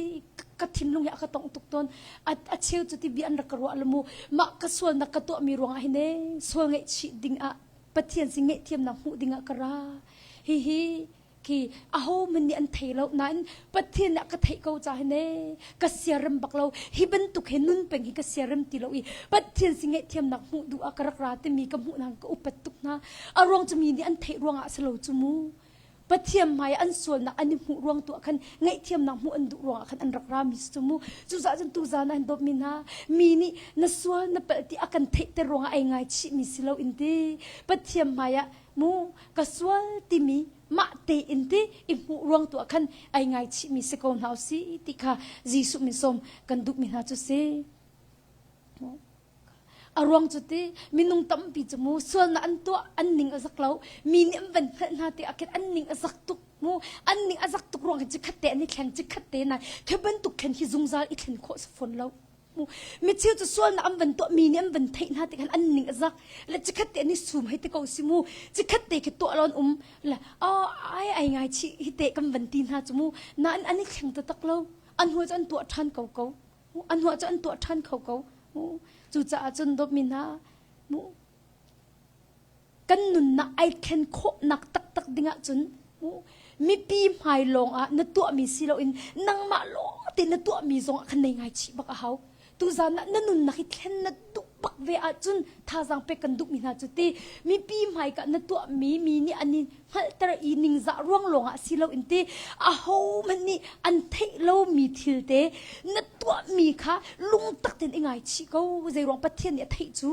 ka thinlung hi a ka tongh tuk tawn. A cheu cu ti bia an rak ka ruah lamu mah ka sualnak ka tuahmi ruangah hin ee sual ngaihchih dingah Pathian sin ngaihthiamnak hmuh dingah ka ra. Hihi Khi aho man nih an thei lo nain Pathian nih a ka theih ko ca hin ee ka siarem bak lo hi bantuk he nun peng hi ka siarem ti lo i Pathian si ngaihthiamnak hmuh duh ah ka rak ra timi ka hmuh hna ka upat tuk hna a ruang cu mi nih an theih ruangah a si lo cu mu Pathian hmai an sualnak an i hmuh ruang tu ah khan ngaihthiamnak hmuh an duh ruangah khan an rak ra mi si cu mu cucaah cun tuzan ah hin dawtmi hna mi nih na sual na palh ti a kan theihter ruangah ai ngaichih mi si lo in ti Pathian hmai ah mu ka sual timi mah tein ti i hmuh ruang tu ah khan ai ngaichihmi si ko hna usih ti kha Jesuh min sawm kan duhmi hna cu si. A ruang cu ti minung tampi cu mu sualnak an tuah an ning a zak lo mi nih an van hngalh hna ti ah khin an ning a zak tuk mu an ning a zak tuk ruang hin chikhat te an i thleng chikhat te na khi bantuk thlen hi zungzal i thlen khawh si fawn lo Micheu cu sualnak an van tuah mi nih an van theih hna tikhan an ning a zak le chikhat te an i sum hei te ko si mu chikhat te khi tuah lon um le ai ai ngai chi hi te kan van ti hna cu mu nain an i thleng taktak lo an hua cu an tuah ṭhan ko ko an hua cu an tuah ṭhan kho ko cucaah cun dawtmi hna mu kan nunnak ai thlen khawhnak taktak ding ahcun mipi hmai lawng ah na tuahmi si loin nangmah lawng te na tuahmi zong ah khan nei ngai chih bak a hau tuzan ah na nunnak hi thlen na duh bak ve ahcun thazaang pek kan duhmi hna cu ti mipi hmai ka na tuahmi mi nih an i hngalhter i ningzah ruang lawng ah si loin ti aho hmanh nih an theih lomi thil te na tuahmi kha lungtak tein i ngaichih ko zeiruang Pathian nih a theih cu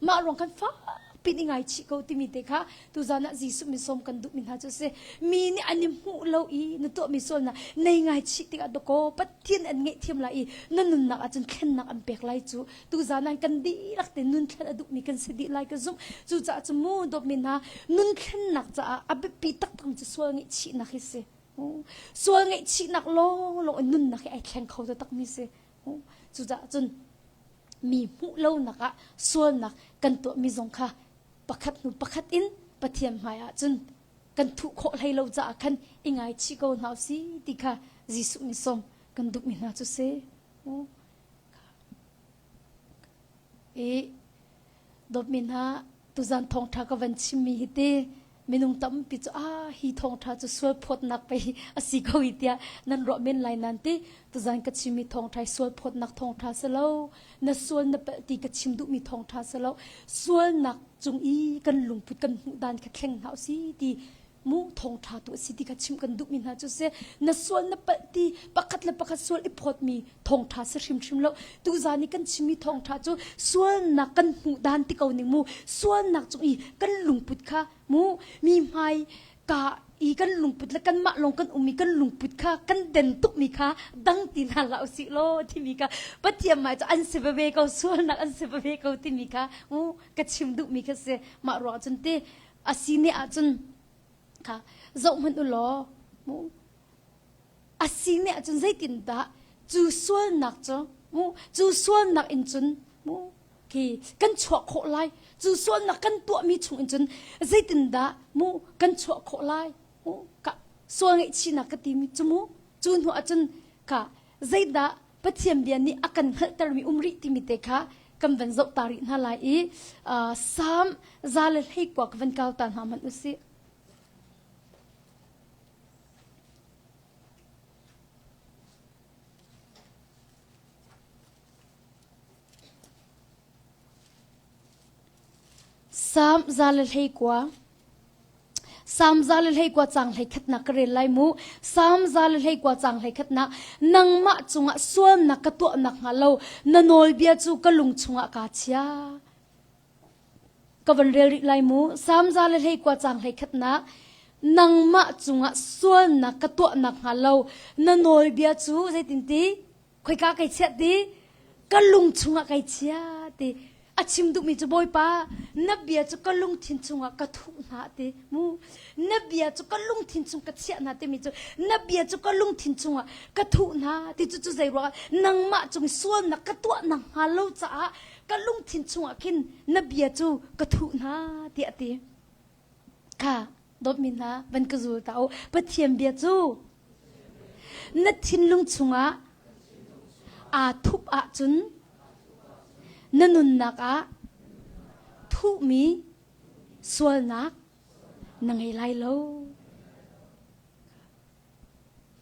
Mah ruang khan fakpi in i ngaichih ko timi te kha tuzan ah Jesuh min sawm kan duhmi hna cu a si. Mi nih an i hmuh lo i na tuahmi sualnak nei ngaichih tikah dakaw Pathian an ngaihthiam lai i na nunnak ahcun thlennak an pek lai cu tuzan ah kan dihlak te nun thlen a duhmi kan si dih lai ka zumh. Cucaah cu mu dawtmi hna nun thlennak caah a biapi taktak cu sual ngaihchihnak hi si. Sual ngaihchihnak lawnglawng in nunnak hi ai thleng kho taktakmi si. Cucaah cun mi hmuh lonak ah sualnak kan tuahmi zong kha pakhat hnu pakhat in Pathian hmai ah cun kan thuh khawh hlei lo caah khan i ngaichih ko hna usih ti kha Jesuh nih sawm kan duhmi hna cu si. I dawtmi hna tuzan thawngṭha ka van chimmi hi ti minung tampi cu ah hi thawngṭha cu sual phawtnak pei a si ko hi tiah nan ruah men lai nan ti tuzan ka chimmi thawngṭha hi sual phawtnak thawngṭha si lo na sual na palh ti ka chim duhmi thawngṭha si lo sualnak cung i kan lungput kan hmuh dan kha thleng hna usih ti mu thawngṭha tu a si ti kha chim kan duhmi hna cu si na sual na palh ti pakhat le pakhat sual i phawtmi thawngṭha si hrimhrim lo tuzan i kan chimmi thawngṭha cu sualnak kan hmuh dan ti ko ning mu sualnak cung i kan lungput kha mu mi hmai ka i kan lungput le kanmah lawng kan um i kan lungput kha kan den tukmi kha dang ti hna hlah usih law timi kha Pathian hmai cu an si veve ko sualnak an si veve ko timi kha mu ka chim duhmi kha si mah ruang cun ti a si ne ahcun kha zoh hmanh u law mu a si ne ahcun zeitindah cu sualnak cu mu cu sualnak in cun mu khi kan chuah khawh lai cu sualnak kan tuahmi chung in cun zeitindah mu kan chuah khawh lai mu ka sual ngaihchihnak ka timi cu mu cu hnu ahcun ka zeidah Pathian bia nih a kan hngalhtermi um rih timi te kha kan van zoh ta rih hna lai i Salm 121 ka van kau ta hna hmanh usih. Salm 121 Salm 121 caang 11 ka rel lai mu. Salm 121 caang 11 nangmah cungah sualnak ka tuah nakhnga lo na nawlbia cu ka lung chungah kaa chia. Ka van rel rih lai mu. Salm 121 caang 11 nangmah cungah sualnak ka tuah nakhnga lo na nawlbia cu zeitinti khoika kai chiah ti ka lung chungah kai chia ti a chim duhmi cu bawipa na bia cu ka lungthin chungah ka thuh hna ti mu na bia cu ka lungthin chung ka chiah hna timi cu na bia cu ka lungthin chungah ka thuh hna ti cu cu zei ruangah nangmah cung sualnak ka tuah nak hnga lo caah ka lungthin chungah khin na bia cu ka thuh hna tiah a ti kha Dawtmi hna, van ka zul ta u. Pathian bia cu na thinlung chungah aa thup ahcun na nunnak ah thuhmi sualnak na ngei lai lo.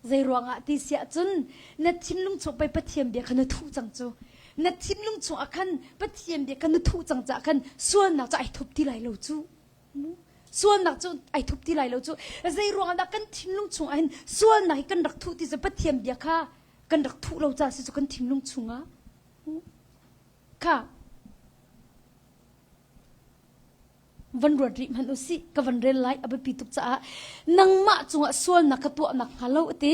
Zei ruangah ti siah cun na thinlung chung pei Pathian bia kha na thuh cang cu. Na thinlung chungah khan Pathian bia kha na thuh cang caah khan sualnak cu ai thup ti lai lo cu. Sualnak cu ai thup ti lai lo cu. Zei ruangah dah kan thinlung chungah hin sualnak hi kan rak thuh ti cu Pathian bia kha kan rak thuh lo caah si cu kan thinlung chungah. Kha van ruat rih hmanh u sih ka van rel lai a biapi tuk caah nangmah cungah sualnak ka tuahnak hnga lo ati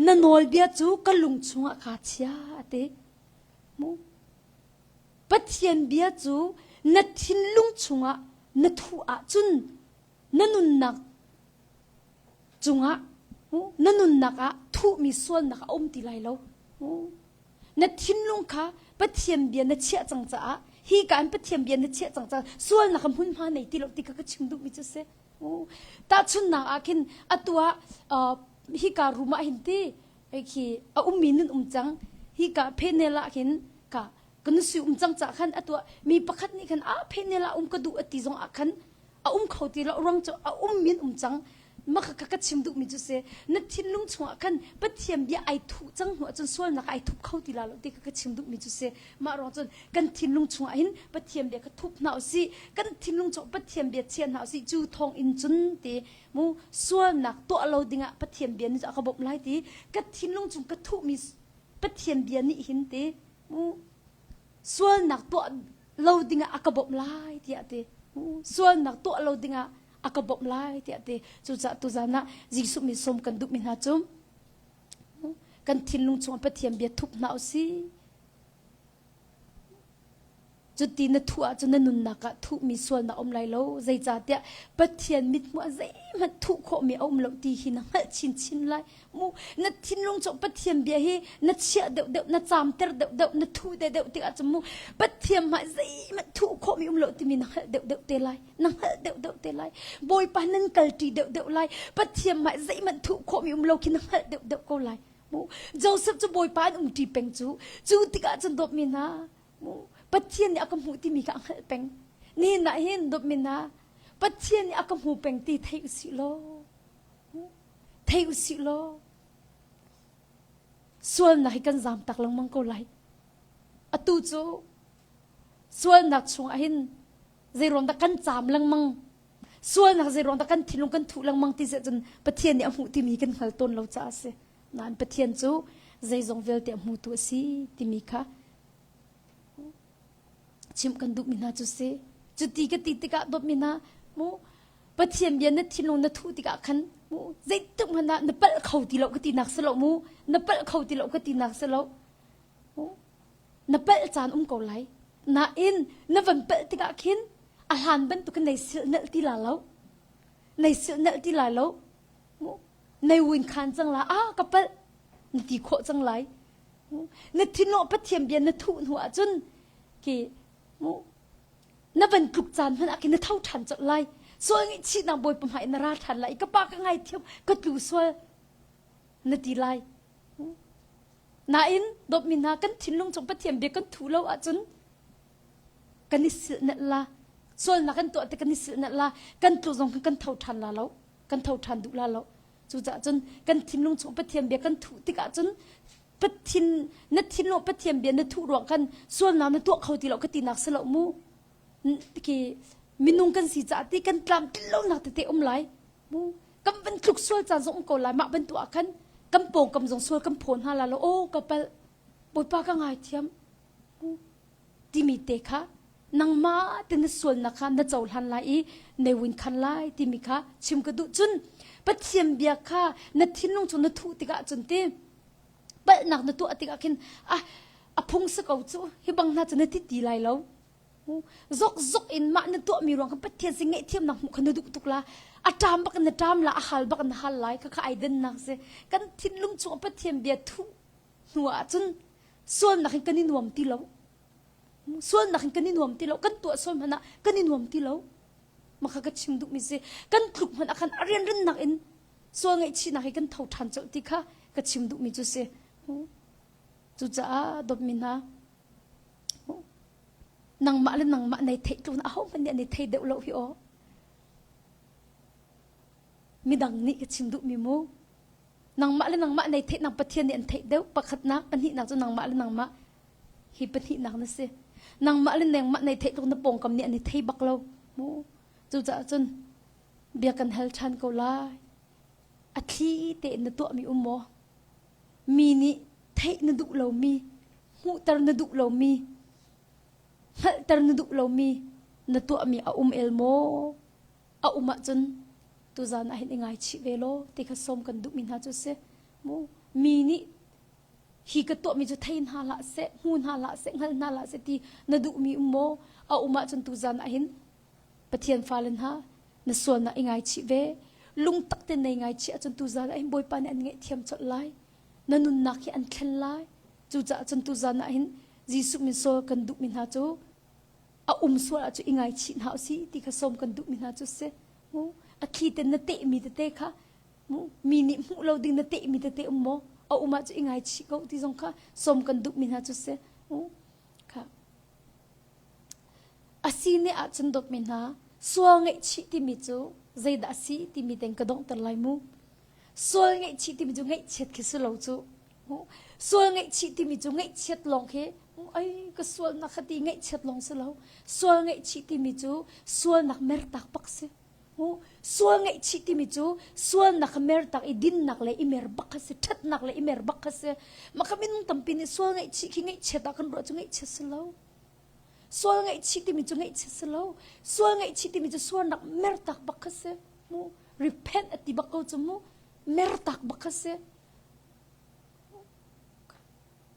na nawlbia cu ka lung chungah kaa chia ati mu Pathian bia cu na thinlung chungah na thuh ahcun na nunnak cungah na nunnak ah thuhmi sualnak a um ti lai lo na thinlung kha Pathian bia na chiah cang caah hi ka in Pathian bia na chiah cang caah sualnak a hmunhma nei ti lo ti kha ka chim duhmi cu si tahchunnak ah khin atu ah hika room ah hin ti khi a ummi nun um cang hika phenel ah khin ka kan si um cang ca khan atu mi pakhat nih khan a phenel ah um ka duh ati zong ah khan a um kho ti lo ruang cu a um min um cang maka ka ka chim duhmi cu si na thinlung chungah khan Pathian bia ai thuh cang hnu ahcun sualnak ai thup kho ti la lo ti ka ka chim duhmi cu si mah ruang cun kan thinlung chungah hin Pathian bia ka thup hna usih kan thinlung chung Pathian bia chia hna usih cu thawng in cun ti mu sualnak tuah lo dingah Pathian bia nih a ka bawmh lai ti ka thinlung chung ka thuhmi Pathian bia nih hin ti mu sualnak tuah lo dingah a ka bawmh lai tiah ti sualnak tuah lo dingah a ka bawmh lai tiah ti cucaah tuzan ah Jesuh min sawm kan duhmi hna cu kan thinlung chungah Pathian bia thup hna usih Cuti na thuh ahcun na nunnak ah thuhmi sualnak a um lai lo. Zeicahtiah Pathian mithmuh ah zeihmanh thuh khawhmi a um lo ti hi na hngalh chinchin lai. Mu na thinlung cu Pathian bia hi na chiah deuhdeuh, na caamter deuhdeuh, na thuh deuhdeuh tikah cun mu Pathian hmai zeihmanh thuh khawhmi um lo timi na hngalh deuhdeuh te lai. Na hngalh deuhdeuh te lai. Bawipa nan kalṭi deuhdeuh lai. Pathian hmai zeihmanh thuh khawhmi um lo khi na hngalh deuhdeuh ko lai. Mu Joseph cu Bawipa an umṭi peng cu. Cu tikah cun dawtmi hna, Pathian nih a ka hmuh timi kha a hngalh peng. Nihin ah hin dawtmi hna, Pathian nih a ka hmu peng ti thei usih law, thei usih law, sualnak hi kan zaam tak lengmang ko lai. Atu cu sualnak chungah hin zeiruang dah kan caam lengmang sualnak zeiruang dah kan thinlung kan thuh lengmang ti cun Pathian nih a hmuh timi kan hngal tawn lo caah a si. Nain Pathian cu zeizong vialte a hmutu a si timi kha chimh kan duhmi hna cu si. Cuti ka ti tikah dawtmi hna mu Pathian bia na thinlung na thuh tikah khan mu zeitik hmanh ah na palh kho ti lo ka tinak si lo mu na palh kho ti lo ka tinak si lo mu na palh caan um ko lai nain na van palh tikah khin a hlan bantukin nei silhnalh ti la lo nei silhnalh ti lai lo mu nei win khan cang la ah ka palh na ti khawh cang lai na thinlung Pathian bia na thuh hnu ahcun ki mu na van tluk caan hmanh ah khin na tho ṭhan colh lai sual ngaihchihnak Bawipa hmai na ra ṭhan lai ka pa ka ngaithiam ka tlu sual na ti lai nain dawtmi hna kan thinlung chung Pathian bia kan thuh lo ahcun kan i silhnalh la sualnak kan tuah te kan i silhnalh la kan tlu zong kan tho ṭhan la lo kan tho ṭhan duh la lo cucaah cun kan thinlung chung Pathian bia kan thuh tikah cun Pathin na thinlung Pathian bia na thuh ruang kan sualnak na tuah kho ti lo ka tinak si lo mu ki minung kan si caah ti kan tlam lonak tete um lai mu kan van tluk sual caan zong um ko lai mah bantuk ah khan kan pawngkam zong sual kan phaw hna la lo aw ka palh Bawipa ka ngaithiam timi te kha nangmah te na sualnak kha na cohlan lai i ne win khan lai timi kha chim ka duh cun Pathian bia kha na thinlung chung na thuh tikah cun ti palhnak na tuah tikah khin ah a phung si ko cu hi bang hna cu na ti ti lai lo zok zok in mah na tuahmi ruang khan Pathian sin ngaihthiamnak hmuh kha na duh tuk la a ṭam bak in na ṭam la a hal bak in na hal lai kha kha ai dennak si kan thinlung chung Pathian bia thuh hnu ah cun sualnak in kan i nuam ti lo sualnak in kan i nuam ti lo kan tuah sual hmanh ah kan i nuam ti lo maka ka chim duhmi si kan tluk hmanh ah khan a rianrannak in sual ngaihchihnak hi kan tho ṭhan colh ti kha ka chim duhmi cu si cucaah dawtmi hna nangmah le nangmah nei theih tlun ahohmanh nih an i thei deuh lo hi aw midang nih ka chim duhmi mu. Nangmah le nangmah nei theihnak Pathian nih an theih deuh. Pakhatnak, pahnihnak cu nangmah le nangmah hi pahnihnak na si. Nangmah le nangmah nei theih tluk na pawngkam nih an i thei bak lo. Mu. Cucaah cun bia kan hal ṭhan ko lai. A thli tein na tuahmi um maw? Mi nih theih na duh lomi, hmuhter na duh lomi, hngalhter na duh lomi na tuahmi a um el maw? A um ahcun tuzan ah hin i ngaichih ve law ti kha sawm kan duhmi hna cu si. Mu mi nih hi ka tuahmi cu thei hna hlah seh, hmu hna hlah seh, hngal hna hlah seh ti na duhmi um maw? A um ahcun tuzan ah hin Pathian fale hna na sualnak i ngaichih ve. Lungtak te nei ngaichih ahcun tuzan ah hin Bawipa nih an ngaihthiam colh lai. Na nunnak hi an thlen lai. Cucaah cun tuzan ah hin Jesuh min sawl kan duhmi hna cu a um sual ahcun i ngaichih hna usih ti kha sawm kan duhmi hna cu si. Mu a thli ten na tehmi tete kha mu mi nih hmuh lo ding na tehmi tete um maw? A um ahcun i ngaichih ko ti zong kha sawm kan duhmi hna cu si. Mu kha A si ne ahcun dawtmi hna, sual ngaihchih timi cu zeidah a si timi teng ka donghter lai mu. Sual ngaihchih timi cu ngaihchiat khi si lo cu. Sual ngaihchih timi cu ngaihchiat lawng khi ai ka sualnak kha ti ngaihchiat lawng si lo. Sual ngaihchih timi cu sualnak mertak bak si. Sual ngaihchih timi cu sualnak kha mertak i dinnak le i mer bak kha si, ṭhatnak le i mer bak kha si. Mah kha minung tampi nih sual ngaihchih khi ngaihchiat ah kan ruah cu ngaihchiat si lo. Sual ngaihchih timi cu ngaihchiat si lo. Sual ngaihchih timi cu sualnak mertak bak kha si. Mu repent a ti bak ko cu mu mertak bak kha si.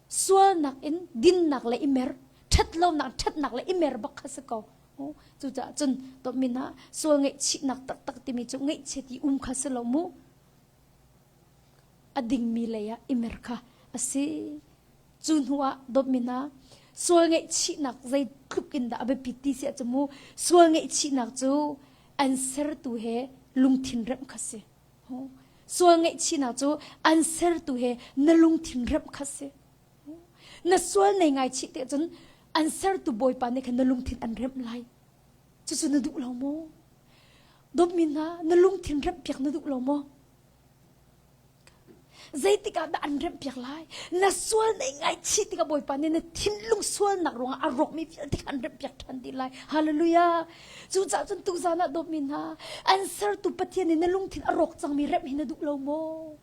Sualnak in dinnak le i mer, ṭhatlonak ṭhatnak le i mer bak kha si ko. Cucaah cun dawtmi hna sual ngaihchihnak taktak timi cu ngaihchiat i um kha si lo mu. A dingmi lei ah i mer kha a si. Cu hnu ah dawtmi hna sual ngaihchihnak zeitluk in dah a biapit ti si ahcun mu sual ngaihchihnak cu an sertu he lungthin remh kha si. Sual ngaihchihnak cu an sertu he na lungthin remh kha si. Na sual nei ngaichih te cun an sertu Bawipa nih khan na lungthin an remh lai. Cucu na duh lo maw? Dawtmi hna, na lungthin remhpiak na duh lo maw? Zeitik ah dah an remhpiak lai? Na sual nei ngaichih tikah Bawipa nih na thinlung sualnak ruangah a rawkmi vialte kha an remhpiak ṭhan dih lai. Hallelujah! Cucaah cun tuzan ah dawtmi hna, an sertu Pathian nih na lungthin a rawk cangmi remh hi na duh lo maw?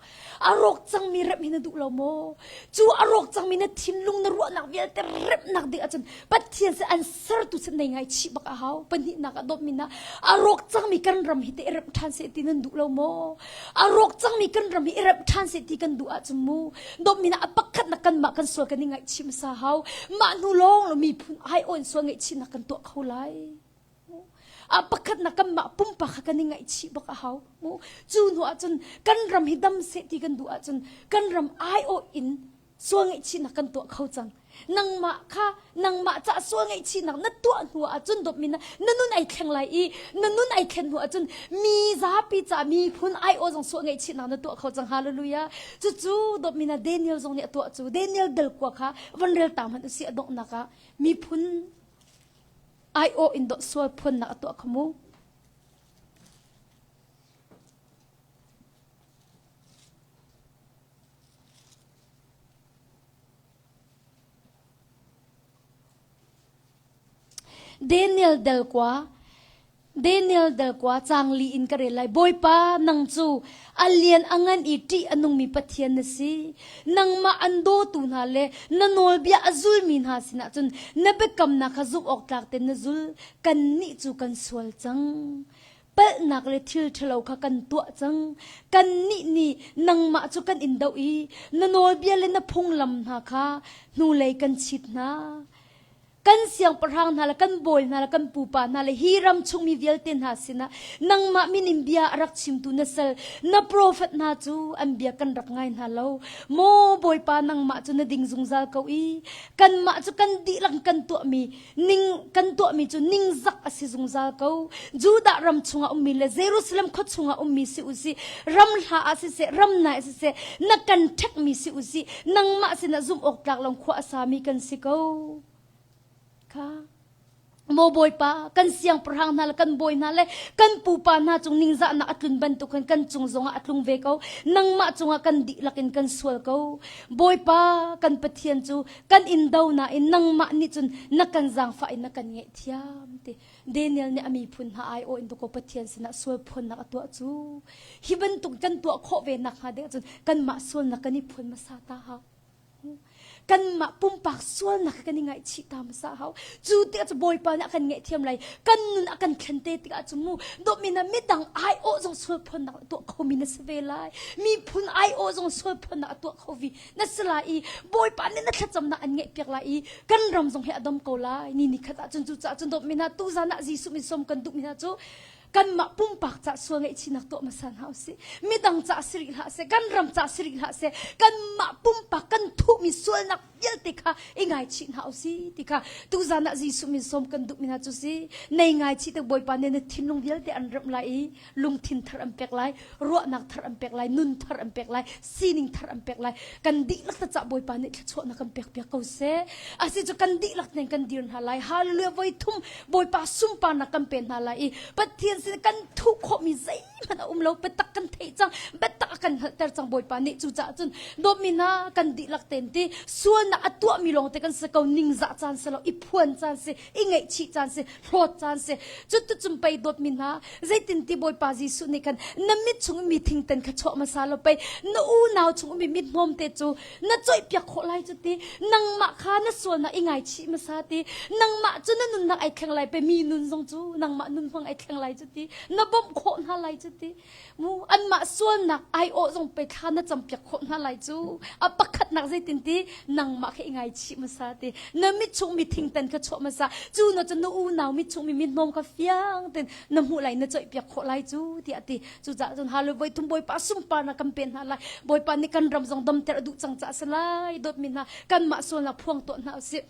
A rawk cangmi remh hi na duh lo maw? Cu a rawk cangmi na thinlung na ruahnak vialte remhnak ding ahcun Pathian sin an sertu sin nei ngaichih bak a hau. Pahnihnak ah dawtmi hna, a rawk cangmi kan ram hi te i remh ṭhan seh ti nan duh lo maw? A rawk cangmi kan ram hi i remh ṭhan seh ti kan duh ahcun mu dawtmi hna a pakhatnak kanmah kan sual kan i ngaihchih hmasa hau. Mah hnu lawng lo miphun aiawh in sual ngaihchihnak kan tuah kho lai. A pakhatnak kanmah pumpak kha kan i ngaihchih bak a hau. Mu cu hnu ahcun kan ram hi dam seh ti kan duh ahcun kan ram aiawh in sual ngaihchihnak kan tuah kho cang nangmah kha nangmah ca sual ngaihchihnak na tuah hnu ahcun dawtmi na na nun ai thleng lai i na nun ai thlen hnu ahcun mi zapi ca miphun aiawh zong sual ngaihchihnak na tuah kho cang hallelujah cucu dawtmi na Daniel zong nih a tuah cu Daniel dal kua kha van rel ta hmanh usih a donghnak ah miphun aiawh in dawt sual phuannak a tuah kha mu Daniel del kua Daniel del kua cang li in ka rel lai Bawipa nang cu a lian a ngan i ṭih a nungmi Pathian na si nangmah an dawtu hna le na nawlbia a zulmi hna sinah cun na biakamnak kha zumh awk tlak tein na zul kannih cu kan sual cang palhnak le thil ṭhalo kha kan tuah cang. Kannih nih nangmah cu kan in doh i na nawlbia le na phunglam hna kha hnulei kan chit hna. Kan siangpahrang hna le kan bawi hna le kan pupa hna le hi ram chungmi vialte hna sinah nangmah min in bia a rak chimtu na sal na profet hna cu an bia kan rak ngai hna lo. Maw Bawipa nangmah cu na ding zungzal ko i kanmah cu kan dihlak kan tuahmi ning kan tuahmi cu ningzak a si zungzal ko Judah ram chungah ummi le Jerusalem khua chungah ummi si usih ram hla ah siseh ram nai ah siseh na kan ṭhekmi si usih nangmah sinah zumh awk tlak lo khua a sami kan si ko kha. Maw Bawipa, kan siangpahrang hna le kan bawi hna le kan pupa hna cung ningzahnak a tlun bantuk khan kan cung zongah a tlung ve ko. Nangmah cungah kan dihlak in kan sual ko. Bawipa, kan Pathian cu kan in do nain nangmah nih cun na kan zaangfah in na kan ngaihthiam ti. Daniel nih a miphun hna aiawh in dakaw Pathian sinah sual phuannak a tuah cu. Hi bantuk kan tuah khawh ve nakhnga ding ahcun kanmah sualnak kan i phuan hmasa ta hau. Kanmah pumpak sualnak kan i ngaihchih ta hmasa hau. Cu tikah cu Bawipa nih a kan ngaihthiam lai. Kan nun a kan thlen te tikah cu mu dawtmi na midang aiawh zong sual phuannak a tuah khomi na si ve lai. Miphun aiawh zong sual phuannak a tuah kho vi na si lai i Bawipa nih na thlacamnak an ngaihpiak lai i kan ram zong hi a dam ko lai. Ni ni khat ahcun cucaah cun dawtmi hna tuzan ah Jesuh min sawm kan duhmi hna cu kanmah pumpak ca sual ngaihchihnak tuah hmasa hna usih. Midang ca si rih hlah seh, kan ram ca si rih hlah seh, kanmah pumpak kan thuhmi sualnak vialte kha i ngaichih hna usih ti kha tuzan ah Jesuh min sawm kan duhmi hna cu si. Nei ngaichih te Bawipa nih na thinlung vialte an remh lai i lungthin thar an pek lai, ruahnak thar an pek lai, nun thar an pek lai, sining thar an pek lai. Kan dihlak ta cah Bawipa nih thluachuahnak kan pek piak ko seh. Asi cu kan dihlak nen kan dir hna lai. Hallelujah voi thum Bawipa sunparnak kan pe hna lai i Pathian sin kan thuh khawhmi zeihmanh a um lo. Biatak kan theih cang, biatak a kan hngalhter cang Bawipa nih. Cucaah cun dawtmi hna kan dihlak ten ti sualnak a tuahmi lawngte kan si ko ningzah caan si lo, i phuan caan si, i ngaihchih caan si, hlawt caan si. Cuticun pei dawtmi hna zeitin ti Bawipa Jesuh nih khan na mit chung mi thingtan kha chuah hmasa lo pei na unau chung mi mithnawm te cu na coihpiak khawh lai cu ti nangmah kha na sualnak i ngaichih hmasa ti nangmah cu na nunnak ai thleng lai pe mi nun zong cu nangmah nun hmang ai thleng lai cu ti na bawmh khawh hna lai cu ti mu anmah sualnak aiawh zong pe thla na campiak khawh hna lai cu a pakhatnak zeitin ti nangmah kha i ngaichih hmasa ti na mit chung mi thingtan kha chuah hmasa cu na cu na unau mit chung mi mithnawm kha fiang ten na hmuh lai na coihpiak khawh lai cu tiah ti cucaah cun hallelujah voi thum bawipa sunparnak kan pen hna lai bawipa nih kan ram zong damter a duh cang caah si lai dawtmi hna kanmah sualnak phuang tuah hna usih.